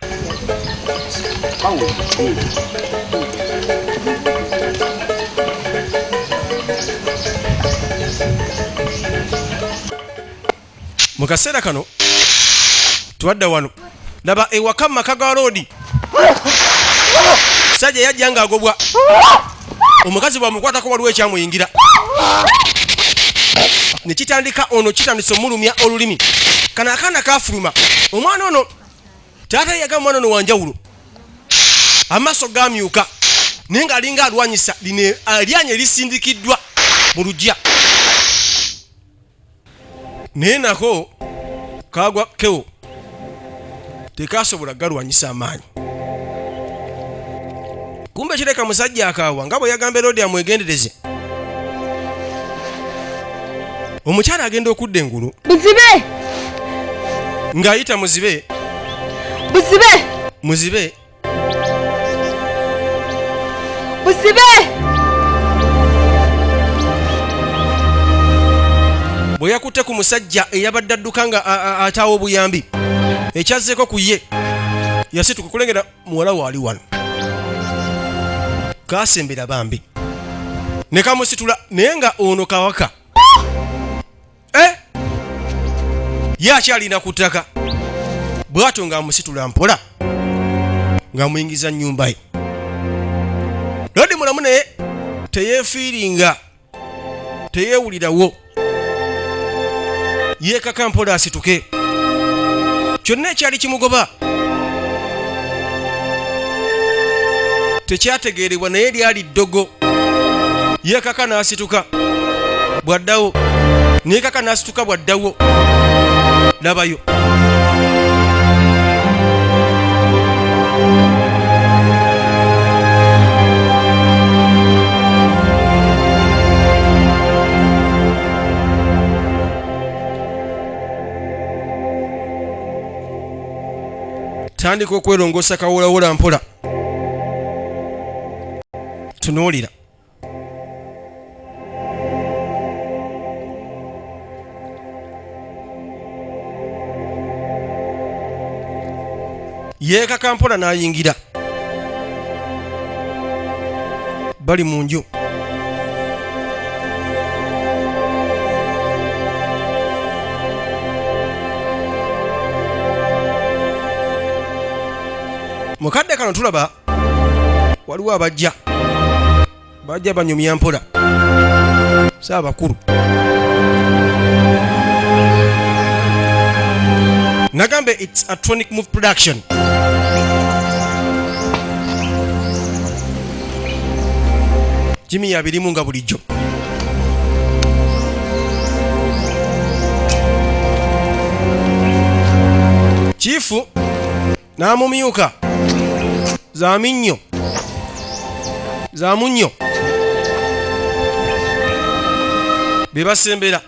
Mu kaseera kano twadda wano laba ewaka mu maka ga loodi sajja yajja ng'agobwa omukazi bwamukwatako waliwo ekyamuyingira ne kitandika ono kitandise omulumya olulimi kano akaana kafuluma omwana ono taata yagamba omwana ono wanjawulo amaaso gamyuka naye ng'alinga alwanyisa lino eryanya erisindikiddwa mu lujja naye nako kagwa kewo tekasobola galwanyisa amaanyi kumbe kireka musajja akaawa nga bwe yagamba Herodi amwegendereze omukyala agenda okudda engulu buzibe ng'ayita muzibe buzibe muzibe buzibe bwe yakutte ku musajja eyabadde adduka nga ataawa obuyambi ekyazzeeko ku ye yasituka kulengera muwala waali wano kasembera bambi ne kamusitula naye nga ono kabaka ye akyalina ku ttaka bw'atyo ng'amusitula mpola ng'amuyingiza nnyumba ye lodi mulamu naye teyeefiiringa teyeewulirawo yeekaka mpola asituke kyonna ekyali kimugoba tekyategeerebwa naye lyali ddogo yeekaka n'asituka bw'addawo neekaka n'asituka bw'addawo labayo tandika okwerongoosa kawolawola mpola tunuulira yeekaka mpola n'ayingira bali mu nju mukadde kano tulaba waliwo abajja bajja banyumya mpola saabakulu nagambe it's a tronic move production Jimmy yabirimu nga bulijjo kiifu N'amumyuka za minnyo za munnyo be basembera.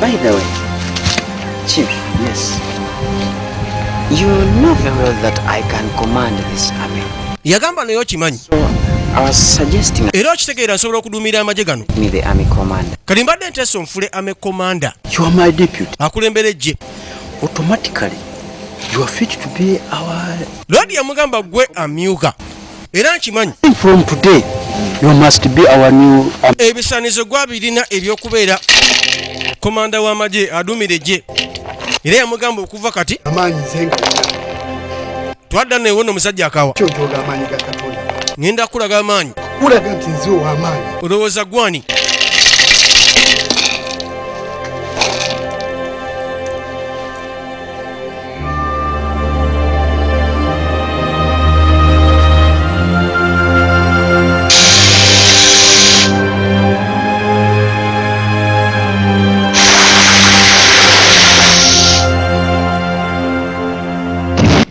By the way, Chief. Yes. You know very well that I can command this army. Yagamba naye okimanyi. I was suggesting Era okitegeera nsobola okuduumira amagye gano. me the army commander. Kati mbadde nteesa onfule army commander. You are my deputy. Akulembera eggye. Automatically, you are fit to be our. Lodi yamugamba gwe amyuka era nkimanyi. From today, you must be our new. Ebisaanizo gwabirina ebyokubeera komanda w'amagye aduumira eggye. Era yamugamba okuva kati Amaanyi nze nga twadda newo omusajja akawa. Kyojoga amaanyi ga Katonda. Ngenda kukulaga amaanyi. Kulaga nti nze ow'amaanyi. Olowooza gwani?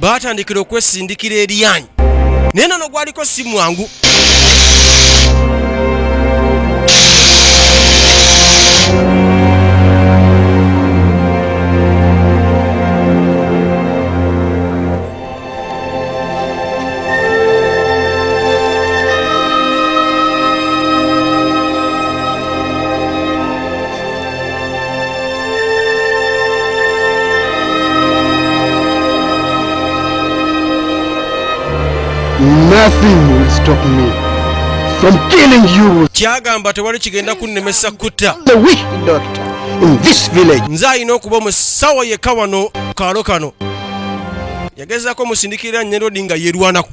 Baatandikira okwesindikira eryanyi, naye nono gwaliko si mwangu. Nothing will stop me from killing you. Kyagamba tewali kigenda kunnemesa kutta. The witch doctor in this village. Nze alina okuba omusawo yekka wano kaalo kano. Yagezaako omusindikirira Nyerodi nga yeerwanako.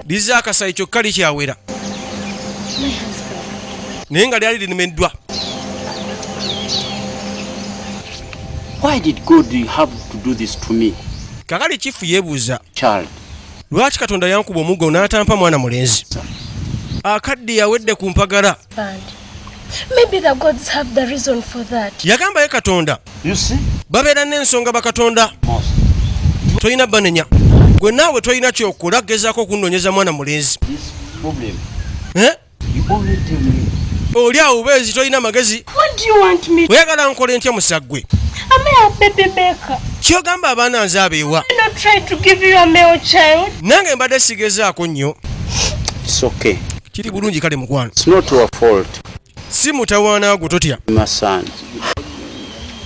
Liza akasayi kyokka likyawera. My husband. Naye nga lyali linemeddwa. Why did God have to do this to me? Kakali chifu yeebuuza. Child. Lwaki Katonda yankuba omuggo n'atampa mwana mulenzi? Akadde yawedde ku mpagala. Husband. Maybe the gods have the reason for that. Yagamba ye Katonda. You see? Babeera n'ensonga bakatonda. Tolina banenya. Gwe naawe tolina kyokola gezaako okunoonyeza mwana mulenzi. This problem. Eh? You only tell me. Oli awo beezi tolina magezi. What do you want me? Oyagala nkole ntya musaggwe? Am I a baby maker? Kyogamba abaana nze abeewa. I not try to give you a male child. Nange mbadde sigezaako nnyo. It's okay. Kiri bulungi kale mukwano. It's not your fault, Si mutawaana gwo totya. my son.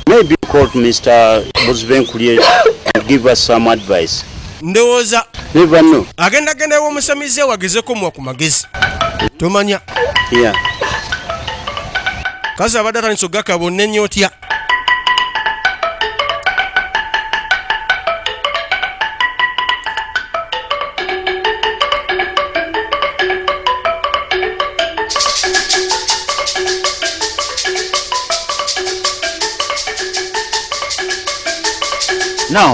Maybe call Mr. Bosvenkulie and give us some advice. Ndowooza Never know. agenda genda ew'omusamize wagezeko muwa ku magezi. Tomanya. Yeah. Kazi abadde atandise okugaka bonna ennyo otya. Now,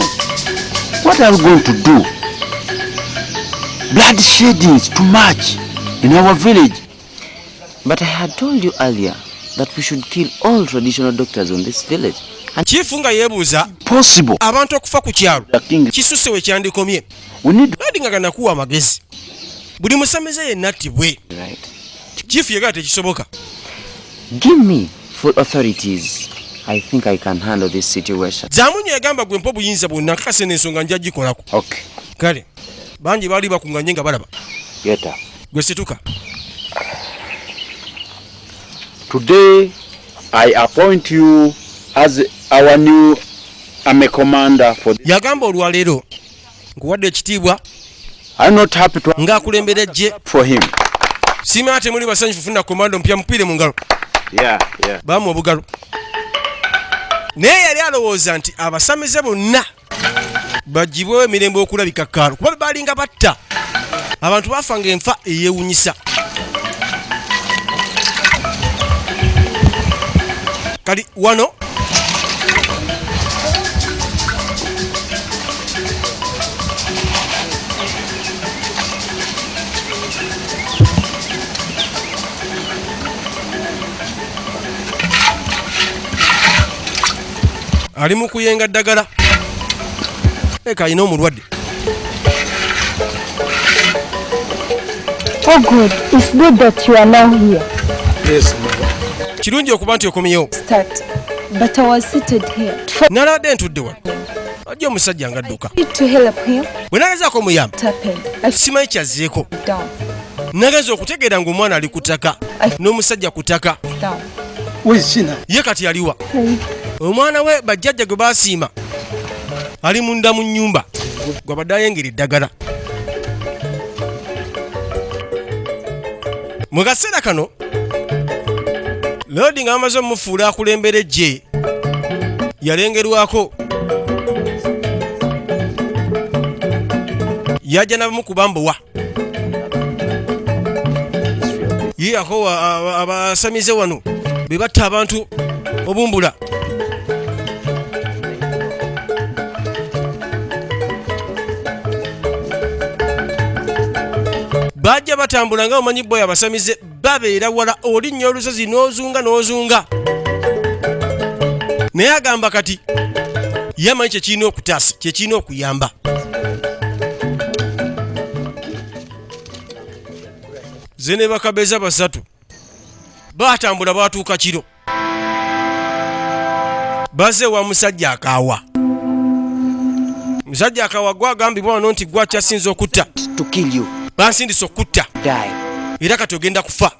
what are we going to do? Bloodshedding is too much in our village. But I had told you earlier that we should kill all traditional doctors on this village. Chifu nga yeebuuza Possible. abantu okufa ku kyalo The king. kisuse we kyandikomye. We need Lodi nga ganakuwa amagezi. Buli musamize yenna attibwe. Right? Chifu yagala tekisoboka. Give me full authorities. I think I can handle this situation. Zamunyo yagamba gwe mpa obuyinza bwonna nkakase n'ensonga nja gikolako. Okay. Kale bangi baali bakunganye nga balaba. Get up. Gwe situka. Today, I appoint you as our new army commander for this. Yagamba olwaleero nkuwadde ekitiibwa I'm not happy to ng'akulembera eggye. for him. Siima ate muli basanyufu funa komando mpya mupiire mu ngalo. Yeah. Baamuwa obugalo. Naye yali alowooza nti abasamize bonna bagibwewo emirembe okulabika kaalo kuba balinga batta abantu bafanga enfa eyeewunyisa. Kali wano Ali mu kuyenga ddagala, eka alina omulwadde. Oh, good. It's good that you are now here. Yes, mama. Kirungi okuba nti okomyewo. Start. But I was seated here. Nalabadde ntudde wano, ajja omusajja nga adduka. Need to help him. Bwe nagezaako omuyamba, What happened? I simanyi kyazzeeko. down. Nagenza okutegeera ng'omwana ali ku ttaka n'omusajja ku ttaka. Down. Ye kati aliwa? Omwana we bajjajja gwe baasiima ali munda mu nnyumba, gwabadde ayengera eddagala. Mu kaseera kano Lodi nga bamaze omufuula akulembera eggye, yalengerwako yajja nabamu ku bambowa ye yakowa abasamize wano be batta abantu obumbula. Bajja batambula nga omanyi boy abasamize babeera wala, olinnya olusozi n'ozunga n'ozunga, naye agamba kati yamanyi kyekirina okutaasa, kyekirina okuyamba. Ze ne bakabeza basatu batambula, batuuka kiro, baze wa musajja akaawa. Musajja akaawa gwagambibwa wano nti gwakyasinza okutta. To kill you. Bansindisa okutta. Die. Era kati ogenda kufa.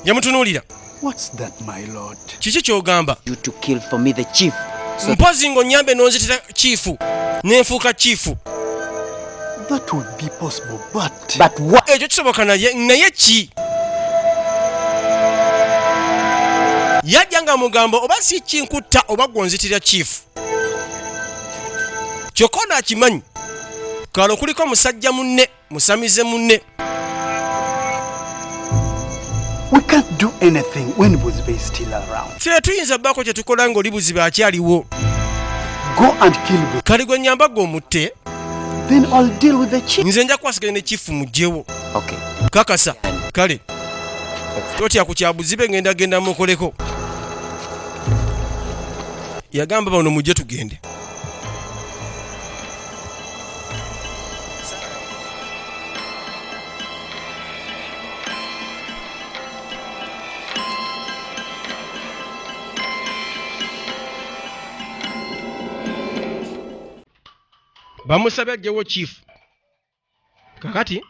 Yamutunuulira. What's that, my lord? Kiki kyogamba? You to kill for me the chief. So Mpozi ng'onyambe n'onzitira chief, nenfuuka chief. That would be possible, but But what? Ekyo kisoboka, naye ki? Yajja nga mugamba oba si kinkutta oba gwonzitira chief. Kyokka ono akimanyi kalo kuliko musajja munne, musamize munne. We can't do anything when Buzibe is still around. Ffe tuyinza bbaako kye tukola ng'oli Buzibe akyaliwo. Go and kill Buzibe. Kali gwe nyamba gwe omutte. Then I'll deal with the chief. Nze nja kukwasaganya ne chief mugyewo. Okay. Kakasa kale totya ku kya Buzibe, ngenda genda mukoleko. Yagamba bano mujje tugende. Bamusabye ajjewo chief. Kakati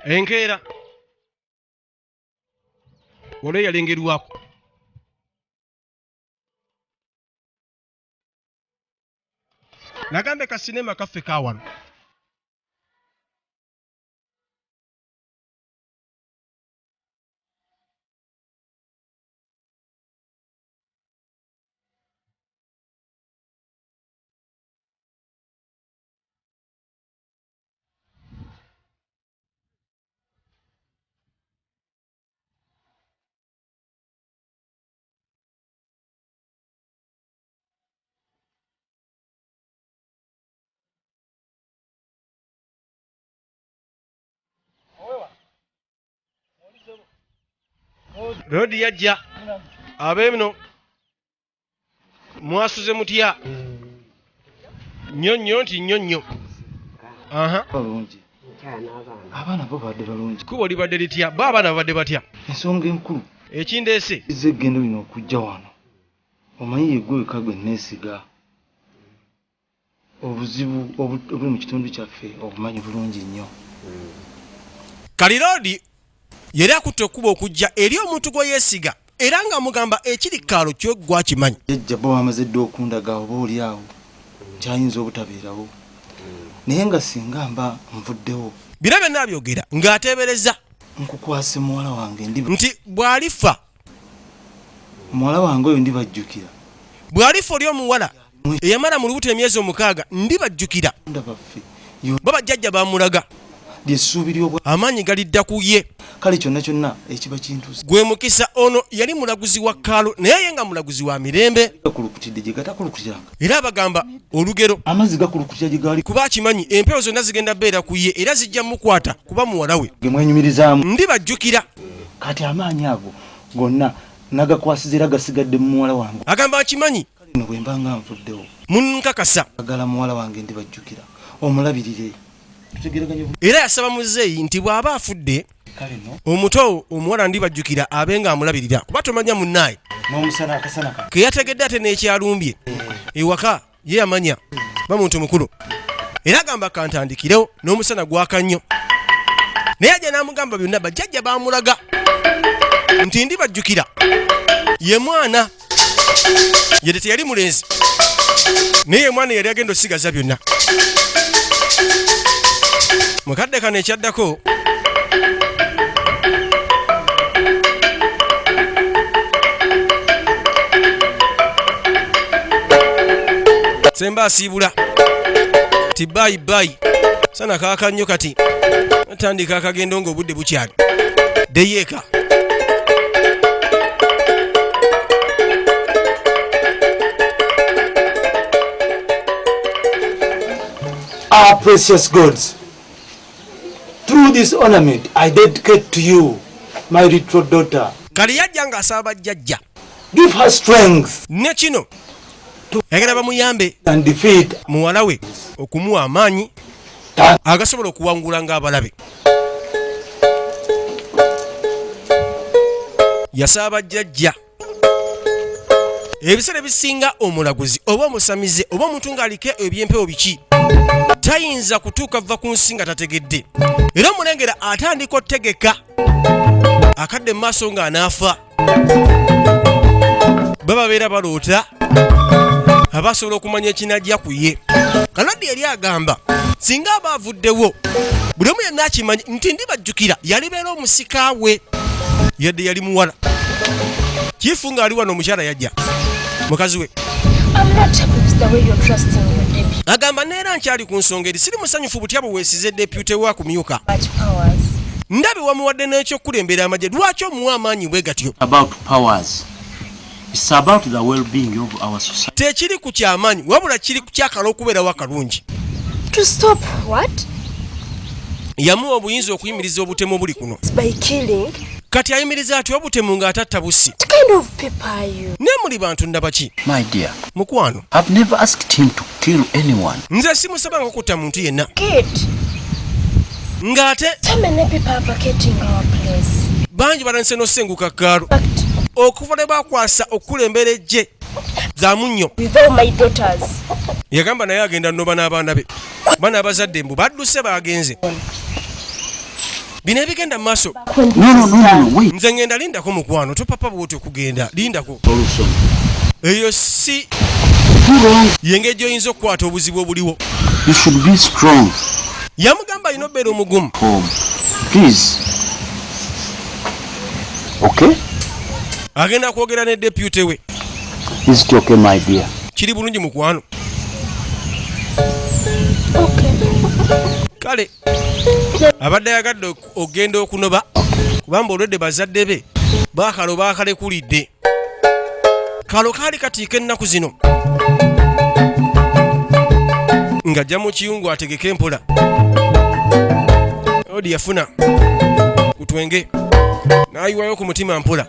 enkeera olwo yalengerwako. Nagambe ka sinema kaffe ka wano. Lodi yajja abeeno, mwasuze mutya? Nnyo nnyo nti nnyo nnyo. Aha. Balungi. Abaana bo badde balungi. Kkubo libadde litya? Bo abaana babadde batya? Ensonga enkulu Ekindeese izza eggendo lino okujja wano, omanyi yeggwe wekka gwe neesiga. Obuzibu obuli mu kitundu kyaffe obumanyi bulungi nnyo. Kaliroodi yali akutte ekkubo okujja eri omuntu gwe yeesiga, era ng'amugamba ekiri kaalo kyo gwakimanyi. Jjajja bo bamaze dda okundaga oba oli awo kyayinza obutabeerawo, naye nga singa mba nvuddewo, Bino byonna abyogera ng'ateebereza nkukwase muwala wange ndi nti bw'alifa, muwala wange oyo ndibajjukira. Bw'alifa oli omuwala eyamala mu lubuto emyezi 6, ndibajjukira. Nda baffe. Bo bajjajja bamulaga. Lyessuubi ly'obwa Amaanyi galidda ku ye. Kale kyonna kyonna ekiba kintuuse. Gwe mukisa. Ono yali mulaguzi wa kaalo, naye ye nga mulaguzi wa mirembe. Gakulukutidde gye gatakulukutiranga. Era abagamba olugero. Amazzi gakulukutira gye gaali. Kuba akimanyi empewo zonna zigenda beera ku ye, era zijja mukwata kuba muwala we. Ge mwenyumirizaamu. Ndibajjukira. Kati amaanyi ago gonna nagakwasiza era gasigadde mu muwala wange. Agamba akimanyi. Kale nno bwe mba nga nvuddewo. Munkakasa. Agala muwala wange ndibajjukira omulabirire. Era yasaba muzeeyi nti bw'aba afudde omuto omuwala ndibajjukira abe nga amulabirira, kuba tomanya munnaaye ke yategedde ate n'ekyalumbye ewaka ye yamanya ba muntu mukulu. Era agamba kantandikirewo n'omusana gwaka nnyo, naye ajja n'amugamba byonna bajjajja baamulaga nti ndibajjukira ye mwana yadde teyali mulenzi, naye ye mwana yali agenda osigaza byonna. Mukadde kano ekyaddako semba asiibula ti bayi bayi sana kaaka nnyo. Kati tandika akagendo ng'obudde bukyali deyeeka. Our precious gods, through this ornament I dedicate to you my little daughter. Kale yajja ng'asaba bajjajja. Give her strength. Ne kino ayagala bamuyambe and defeat muwala we, okumuwa amaanyi agasobola okuwangula ng'abalabe. Yasaba bajjajja. Ebiseera ebisinga omulaguzi oba omusamize oba omuntu ng'aliko ebyempewo biki tayinza kutuuka va ku nsi nga tategedde, era omulengera atandika otegeka akadde mu maaso ng'anaafa. Bababeera baloota abasobola okumanya ekinajja ku ye. Kalwadde yali agamba singa aba avuddewo buli omu yenna akimanyi nti ndibajjukira yalibeera omusika we, yadde yali muwala. Kiifu ng'ali wano, omukyala yajja mukazi we. I'm not happy with the way you're trusting your deputy. Agamba neera nkyali ku nsonga eri, siri musanyufu butya bwe weesize deputy wa kumyuka. Much powers. Ndabe wamuwadde n'ekyokukulembera amagye, lwaki omuwa amaanyi bwe gatyo? About powers. It's about the well-being of our society. Tekiri ku kyamaanyi, wabula kiri ku kyakala okubeerawo akalungi. To stop what? Yamuwa obuyinza okuyimiriza obutemu obuli kuno. By killing. Kati ayimiriza atya obutemu ng'atatta busi? What kind of people are you? Naye muli bantu ndabaki? My dear, Mukwano. I've never asked him to kill anyone. Nze simusabanga kutta muntu yenna. Kid, Ng'ate so many people are vacating our place. Bangi batandise n'osenguka kaalo okuva lwe bakwasa okukulembera ejje za munnyo. With all my daughters. Yagamba naye agenda noba n'abaana be, bana abazadde mbu badduse bagenze. Bino ebigenda mu maaso. No, no, no, no, no, wait. Nze ngenda, lindako mukwano, topapa bwoti okugenda, lindako. Solution. Eyo si yengeri gy'oyinza okukwata obuzibu obuliwo. You should be strong. Yamugamba alina obeera omugumu. Home. Please. Okay? Agenda kwogera ne deputy we. Is it okay, my dear? Kiri bulungi mukwano? Kale abadde ayagadde okugenda okunoba kubanga olwedde bazadde be baakalo baakalekulidde kalo kaali katiika ennaku zino ng'ajja mu kiyungu ategeke empola. Odi yafuna kutwenge n'ayiwayo ku mutima mpola.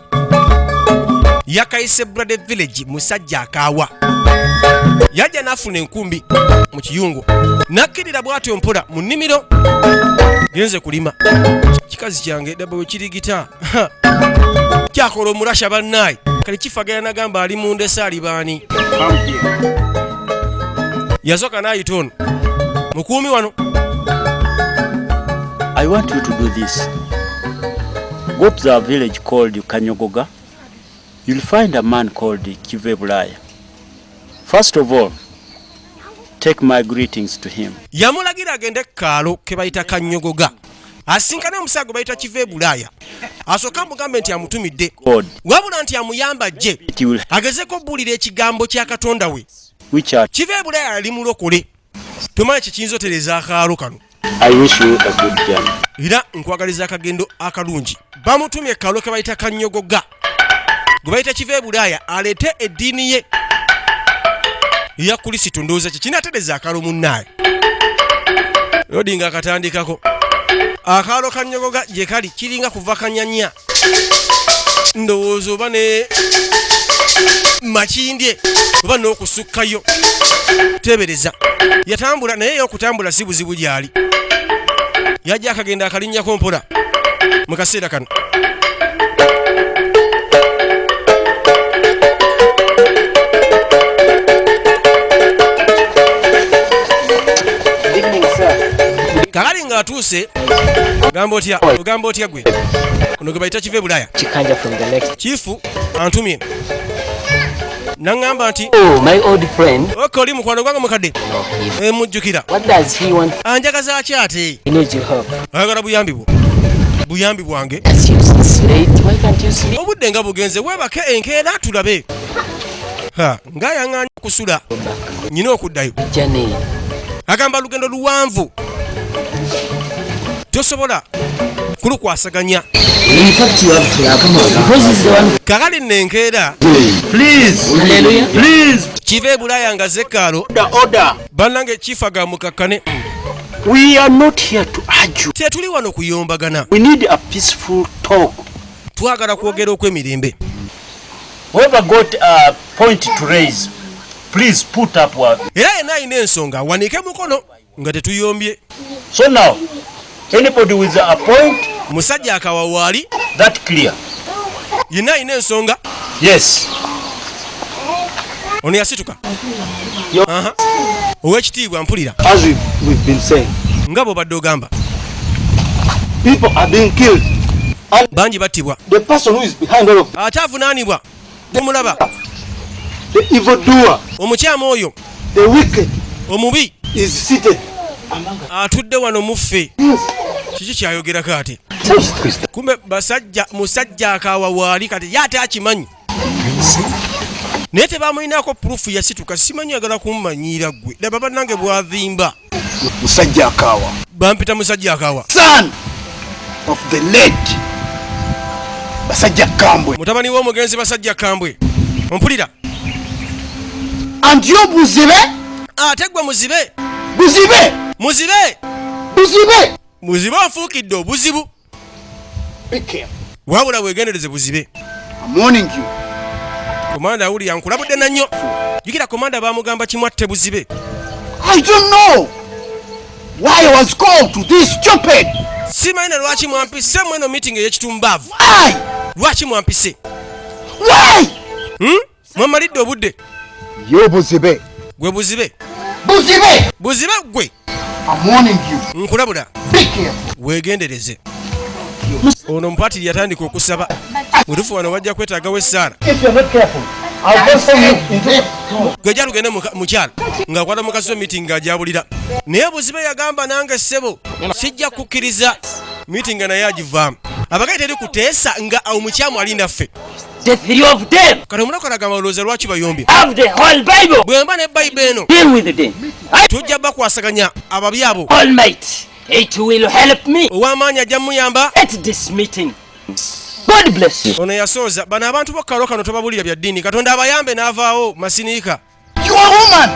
Yakayise Brade Village, musajja akaawa yajja n'afuna enkumbi mu kiyungu n'akkirira bw'atyo mpola mu nnimiro. Genze kulima kikazi kyange daba we kirigita kyakola omulasha bannaayi. Kale kifagala nagamba ali mundesa ali baani. Yasooka n'ayita ono mukuumi wano. I want you to do this. Go to the village called Kanyogoga. You'll find a man called Kive Bulaya. First of all, take my greetings to him. Yamulagira agende kaalo ke bayita Kanyogoga asinkane omusaga gwe bayita Kiva e Bulaaya, asooke amugambe nti amutumidde, God, wabula nti amuyamba ajje it will agezeko obuulira ekigambo kya Katonda we. Which are Kiva e Bulaaya yali mulokole, tomanyi kikiyinza otereeza akaalo kano. I wish you a good journey. Era nkwagaliza akagendo akalungi. Bamutumye kalo ke bayita Kanyogoga, gwe bayita Kiva e Bulaaya, aleete eddiini ye eya Kulisitu. Ndowooza kye kinaatereza akalo munnaaye. Lodi nga akatandikako akaalo Kanyogoga gye kali kiringa kuva Kanyanya, ndowooza oba ne Makindye oba n'okusukkayo. Teebereza yatambula naye, ye okutambula si buzibu gyali. Yajja akagenda akalinnyako mpola mu kaseera kano. Evening, sir. Kakali ng'atuuse, ogamba otya? Ogamba otya gwe? Ono gwe bayita Kiva e Bulaaya. Chikanja from the next. Chief antumye naŋŋamba nti Oh, my old friend. Ok, oli mukwano gwange mukadde. Eh, mujjukira. What does he want? Anjagaza ki ate? He needs your help. Ayagala buyambi bwo, buyambi bwange. It's late. Why can't you sleep? Obudde nga bugenze, weebake, enkeera tulabe. Ha, ng'ayaŋŋaanya okusula, nyina okuddayo. Journey. Agamba lugendo luwanvu, tosobola kulukwasaganya. In fact, you have to come on. Because he's the one. Kakali nno enkeera. Please. Hallelujah. Please. Kiva e Bulaaya nga zekaalo. Order, order. Bannange, kifaga mukakkane. We are not here to argue. Tetuli wano kuyombagana. We need a peaceful talk. Twagala kwogera okw'emirembe. Whoever got a point to raise, please put up one. Era yenna alina ensonga awanike mukono nga tetuyombye. So now, anybody with a point, Musajja akawawaali. that clear. Yenna alina ensonga. Yes. Ono yasituka. Aha. Owekitiibwa, mpulira. As we've been saying, Nga bw'obadde ogamba, people are being killed. And bangi battibwa. the person who is behind all of Ate avunaanibwa tumulaba. the evildoer, Omukyamu oyo, the wicked, omubi, is seated. atudde wano muffe. Yes. Kiki kyayogerako ate? Kumbe basajja, musajja akawawaali kati ye ate akimanyi, naye tebamulinako proof. Yasituka, simanyi agala kummanyiira. Ggwe laba bannange bwavimba. Musajja Akawa. Bampita musajja Akawa. Son of the late Basajja Kambwe. Mutabani w'omugenzi Basajja Kambwe, ompulira? And you, Buzibe? Ate gwe Muzibe? Buzibe! Muzibe! Buzibe! Muzibe, ofuukidde obuzibu. Be careful. Wabula wegendereze, Buzibe. I'm warning you. Komanda awulira, nkulabudde nannyo. Jukira komanda bamugamba kimwatte Buzibe. I don't know why I was called to this stupid. Simanyi na lwaki mwampise mu eno meeting ey'ekitumbaavu. Why? Lwaki mwampise? Why? Mwamalidde obudde. You, Buzibe. Gwe Buzibe. Buzibe! Buzibe gwe. I'm warning you. Nkulabula. Be careful. Weegendereze. Ono mupatiri yatandika okusaba mutufu, wano wajja kwetaagawo essaala. If you're not careful, I'll transform you into. Gwe jja tugende mukyalo ng'akwata mukazi we, meeting ng'ajabulira. Naye Buzibe yagamba, nange ssebo sijja kukkiriza meeting, naye agivaamu. Abagayi teri kuteesa nga omukyamu ali naffe. The three of them Kati omulokole agamba, olowooza lwaki bayombye? have the whole Bible. Bwe mba ne Bayibuli eno, Deal with them. I tujja bakwasaganya ababi abo. Almighty. It will help me Ow'amaanyi ajja muyamba. at this meeting. God bless you. Ono yasooza bano abantu bokkalo kano, tobabulira bya ddiini, Katonda abayambe, n'avaawo masiniika. You are a woman.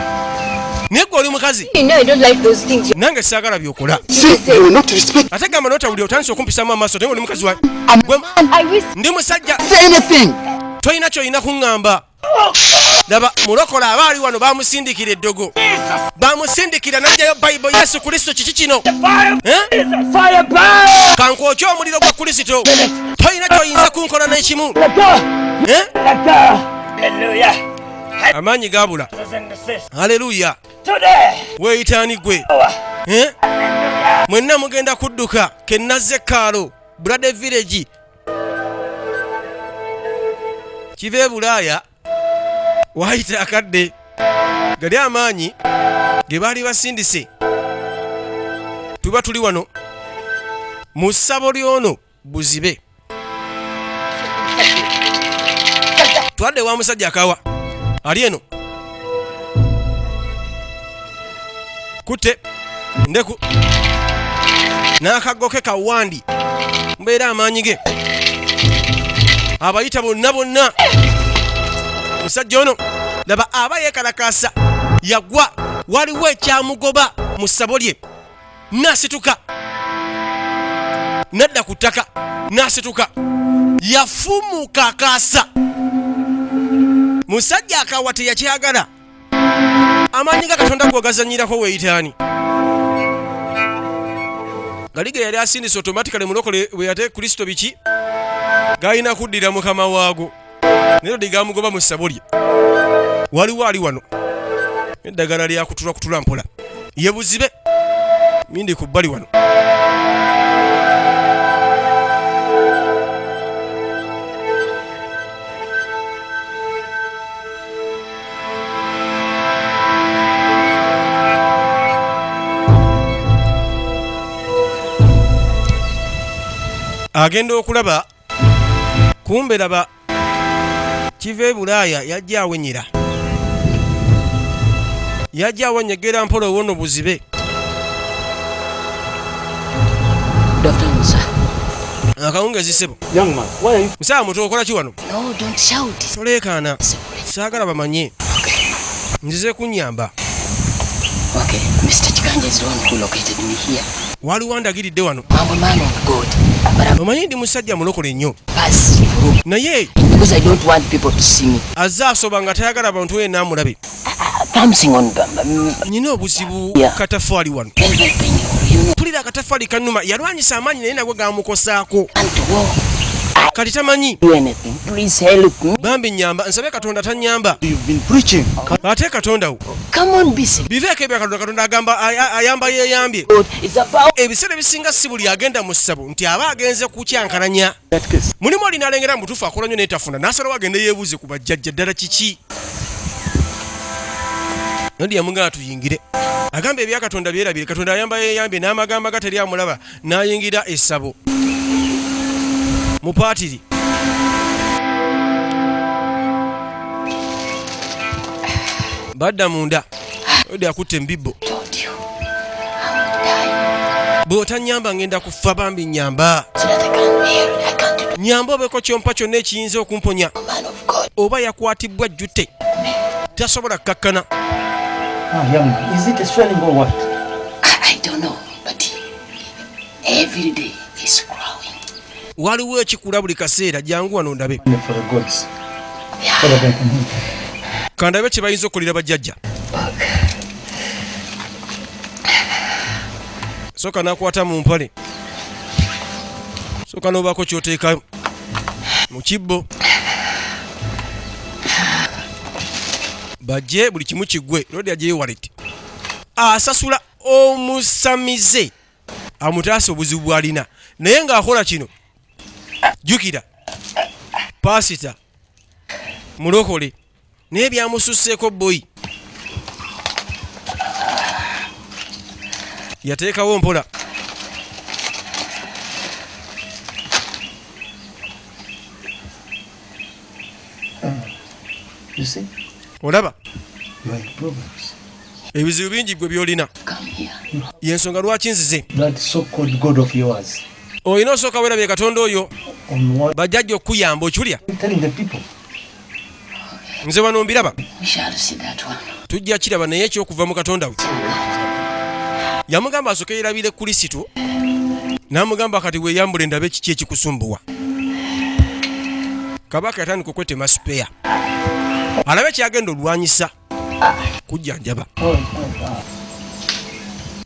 Naye gwe oli mukazi. You know I don't like those things. Nange saagala byokola. See, you will not respect. Ate gamba n'otawulira, otandise okumpisaamu amaaso, naye oli mukazi wa Gwe- I wish ndi musajja. Say anything. Tolina kyolina kuŋŋamba. Laba mulokola aba ali wano, bamusindikira eddogo, bamusindikira n'ajjayo Bayibuli, Yesu Kristo. Kiki kino? Eh? Kankwokya omuliro gwa Kristo, tolina kyoyinza kunkola n'ekimu. Eh? Amaanyi gabula. Haleluya! Weeyitaani gwe? Eh? Mwenna mugenda kudduka kenazze kaalo Brade Village. Kiva e Bulaaya, waayita akadde, gali amaanyi ge baali basindise. Tuba tuli wano mu ssabo lyono Buzibe, twadde wa musajja Akawa ali eno kutte ndeku. N'akaggo ke kawandi mbeera amaanyi ge abayita bonna bonna. Musajja ono laba aba yeekalakaasa, yagwa, waliwo ekyamugoba mu ssabo lye, n'asituka nadda ku ttaka, n'asituka yafumuka akaasa. Musajja akawa teyakyagala. Amaanyi ga Katonda gwogazanyirako weeyitaani gali ge yali asindise automatically mulokole bwe yate Kristo biki galina kuddira mukama waago, naye lodi gamugoba mu ssabo lye. Waliwo ali wano eddagala lyakutula kutula mpola, ye buzibe mindi ku bbali wano. Agenda okulaba kumbe laba kiva e Bulaaya, yajja awenyera, yajja awenyegera mpola owono buzibe. Good afternoon, sir. Akawungezi ssebo. Young man, why are you... Musawa muto, okola ki wano? No, don't shout. Toleekaana, saagala bamanye nzize kunyamba. Okay, Mr. Chikanja is the one who located me here. Waliwo andagiridde wano. I'm a man of God, but I'm Omanyi ndi musajja mulokole nnyo, pass through naye because I don't want people to see me. Azze asoba nga tayagala bantu yenna amulabe. Bouncing on Nyina obuzibu. Katafaali wano. Very, very painful. Mpulira akatafaali kannuma. Yalwanyisa amaanyi naye nagwe gamukosaako. And walk. Kati tamanyi. Do anything. Please help me. Bambi nyamba, nsabe Katonda tanyamba. You've been preaching. Ate Katonda wo. Come on, busy. Biveeko ebya Katonda. Katonda agamba ayamba yeeyambye. God, it's about Ebiseera ebisinga si buli agenda mu ssabo nti aba agenze kukyankalanya. That case. Mulimu oli n'alengera mutuufu akola nnyo neetafuna, n'asalawo agende yeebuuze ku bajjajja ddala kiki. Nodi yamugamba tuyingire, agamba ebya Katonda byerabire, Katonda ayamba yeeyambye, n'amagamba ga teri amulaba, n'ayingira essabo mupaatiri. Badda munda, odi akutte embibbo. Told you. I'm dying. Bw'otanyamba ngenda kufa, bambi nyamba. So that I can't hear it. I can't do Nyamba obeeko kyompa kyonna ekiyinza okumponya. Man of God. Oba yakwatibwa jjute, tasobola kkakkana. Ah, young man, is it a swelling or what? I don't know, but every day is growing. Waliwo ekikula buli kaseera. Jangu wano ndabe. For the gods. So that I can help. Kandabe kye bayinza okukolera bajjajja. Soka nakwata mu mpale, soka n'obaako kyoteeka mu kibbo, bajje buli kimu kiggwe. Lodi ajeyo wallet, asasula omusamize amutaasa obuzibu bw'alina, naye ng'akola kino jjukira paasita mulokole, naye byamususseeko. Boyi yateekawo mpola. You see, Olaba, you are in problems. Ebizibu bingi gwe byolina, Come here. yensonga lwaki nzize. That so-called God of yours. Olina osooka weerabye Katonda oyo. On what? Bajjajja okukuyamba okiwulya. Telling the people. Nze wano mbiraba. We shall see that one. Tujja kiraba, naye ekyokuva mu Katonda we yamugamba asooke yerabire Kristo, n'amugamba kati weeyambule ndabe kiki ekikusumbuwa. Kabaka yatandika okwetema sipeya alabe kyagenda olwanyisa kujjanjaba.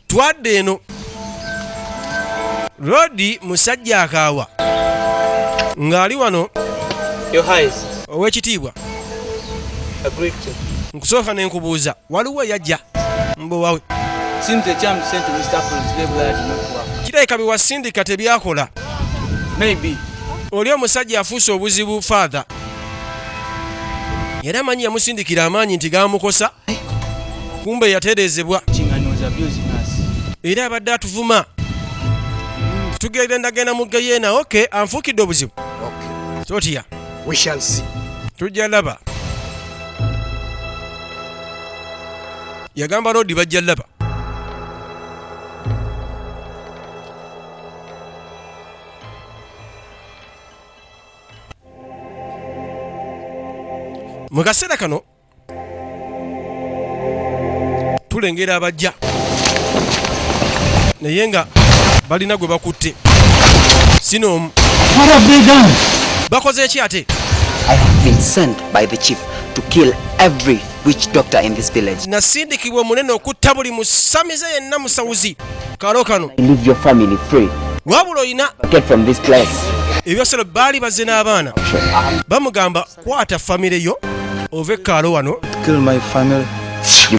Twadde eno, Rodi musajja akaawa ng'ali wano. Your Highness, Ow'ekitiibwa, a greeting. Nkusooka ne nkubuuza, waliwo eyajja mbowawe? Seems the charm sent to Mr. Apple's label did not work. Kirabika bye wasindika tebyakola. Maybe. Oli omusajja afuuse obuzibu, father, era amanyi yamusindikira amaanyi nti gamukosa, kumbe yatereezebwa. And he was abusing us. Era abadde atuvuma, tugenda genda mu geyeena. Okay, anfuukidde obuzibu, totya. We shall see. Tujja laba, yagamba Lodi bajja laba. Mu kaseera kano tulengera abajja naye nga balina gwe bakutte sinoomu. Bakoze ki ate? I have been sent by the chief to kill every witch doctor in this village. Nasindikibwa omunene okutta buli musamize yenna musawuzi kalo kano. Leave your family free. Wabula olina Get from this place. Ebyosolo baali bazze n'abaana bamugamba kwata famire yo ove kaalo wano. Kill my family.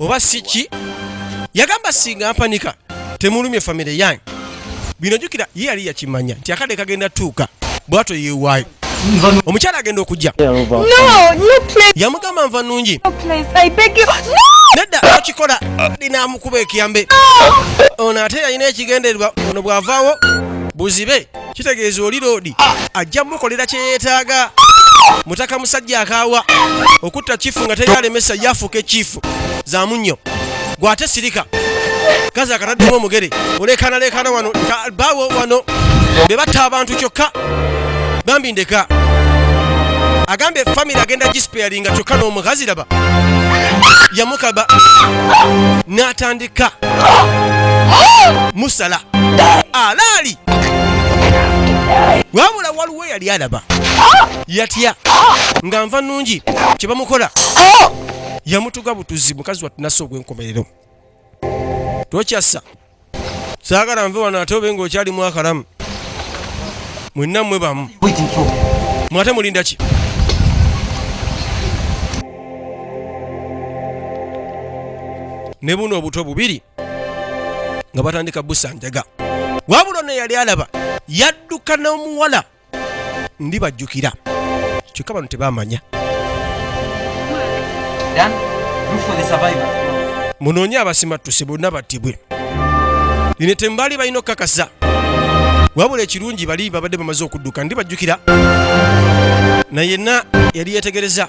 Oba si ki yagamba singa mpanika temulumye famire yange. Bino jjukira ye yali yakimanya nti akadde kagenda tuuka bwatyo yeewaayo. Omukyala agenda okujja. No, no, please. Yamugamba nva nungi. No, please. I beg you. No! Nedda okikola linaamukuba ekiyambe. Ono ate yalina ekigendererwa, ono bw'avaawo buzibe kitegeeza oli loodi ajja mukolera kye yeetaaga. Mutaka musajja akaawa okutta kifu nga teri alemesa yafuuka ekifu za munnyo gwate sirika kazi akataddemu omugere oleekaanaleekaana wano baawo wano be batta abantu kyokka bambi ndeka agambye famire agenda gispearinga kyokka n'omukazi laba yamukaba n'atandika musala alaali wabula waliwo eyali alaba yatya nga nva nungi kye bamukola yamutuga butuzi mukazi wattu nassa ogw'enkomerero tokyassa saagala nve wano ate obe ng'okyalimu akalamu mwenna mmwe bamu mwate mulinda ki? Ne buno obuto bubiri nga batandika busanjaga wabula ono yali alaba yadduka n'omuwala ndi bajjukira kyokka bano tebamanya. Dan, look for the survivors. Munoonye abasimattuse bonna battibwe. Lino ettemu baali balina okukakasa wabula ekirungi bali babadde bamaze okudduka ndi bajjukira na yenna yali yetegereza.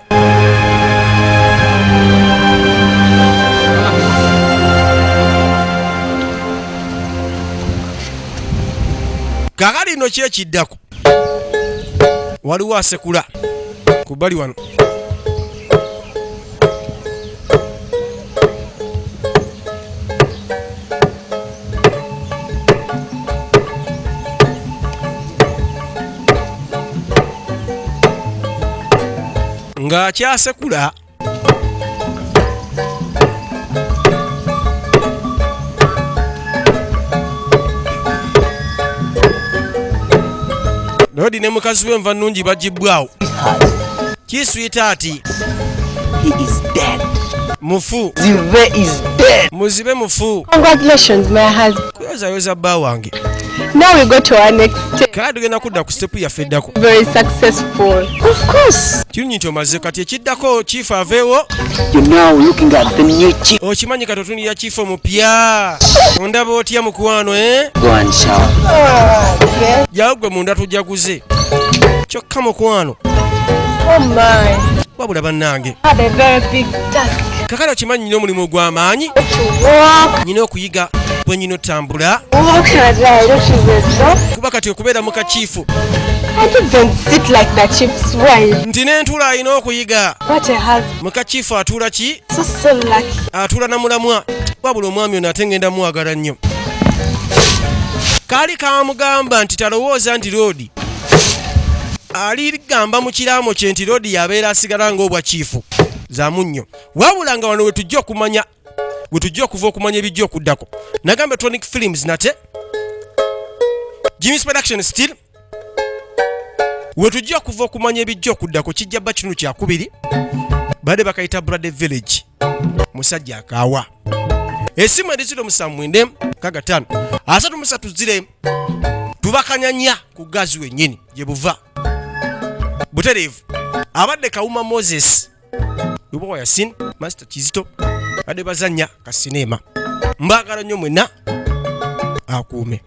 Kaakati nno ki ekiddako? Waliwo asekula ku bbali wano. Ng'akyasekula Lodi ne mukazi we nva nnungi bagibbwawo. Kiswitaati mufu. Muzibe mufu. Congratulations, my husband. Kuyozayoza bba wange. Now we go to our next step. Kale tugenda kudda ku step yaffe eddako. Very successful. Of course. Kirungi nti omaze kati ekiddako chief aveewo. You're now looking at the new chief. Okimanyi kati otunulira chief omupya. Ondaba otya mukwano, eh? Go and shower. Oh, Jawo gwe munda tujaguze. Kyokka mukwano. Oh my. Wabula bannange. Had a very big task. Kakati okimanyi nnina omulimu ogw'amaanyi. To work. Nnina okuyiga bwe nnina otambula. How can I do? I don't even know. Kuba kati okubeera mu kakiifu. I don't sit like the chief's wife. Nti n'entuula alina okuyiga. What a husband. Muka chief atuula ki? So, so lucky. Atuula na mulamwa. Wabula omwami ono ate ngenda mwagala nnyo. Kaali kamugamba nti talowooza nti Lodi aligamba mu kiraamo kye nti Lodi yabeera asigala ng'obwa chiifu za munnyo. Wabula nga wano we tujja okumanya we tujja okuva okumanya ebijja okuddako. Nagamba Tronic Films nate Jimmy's Production still we tujja okuva okumanya ebijja okuddako kijja bba kitundu kyakubiri badde bakayita Brady Village. Musajja akaawa esimu eri ziro musanvu mwenda kaga ttaano asatu mu ssatu zire tubakanyanya ku gazi wennyini gye buva butereevu. Abadde Kawuma Moses Lubowa Yasin Master Kizito badde bazannya ka sineema. Mbaagala nnyo mwenna akuume.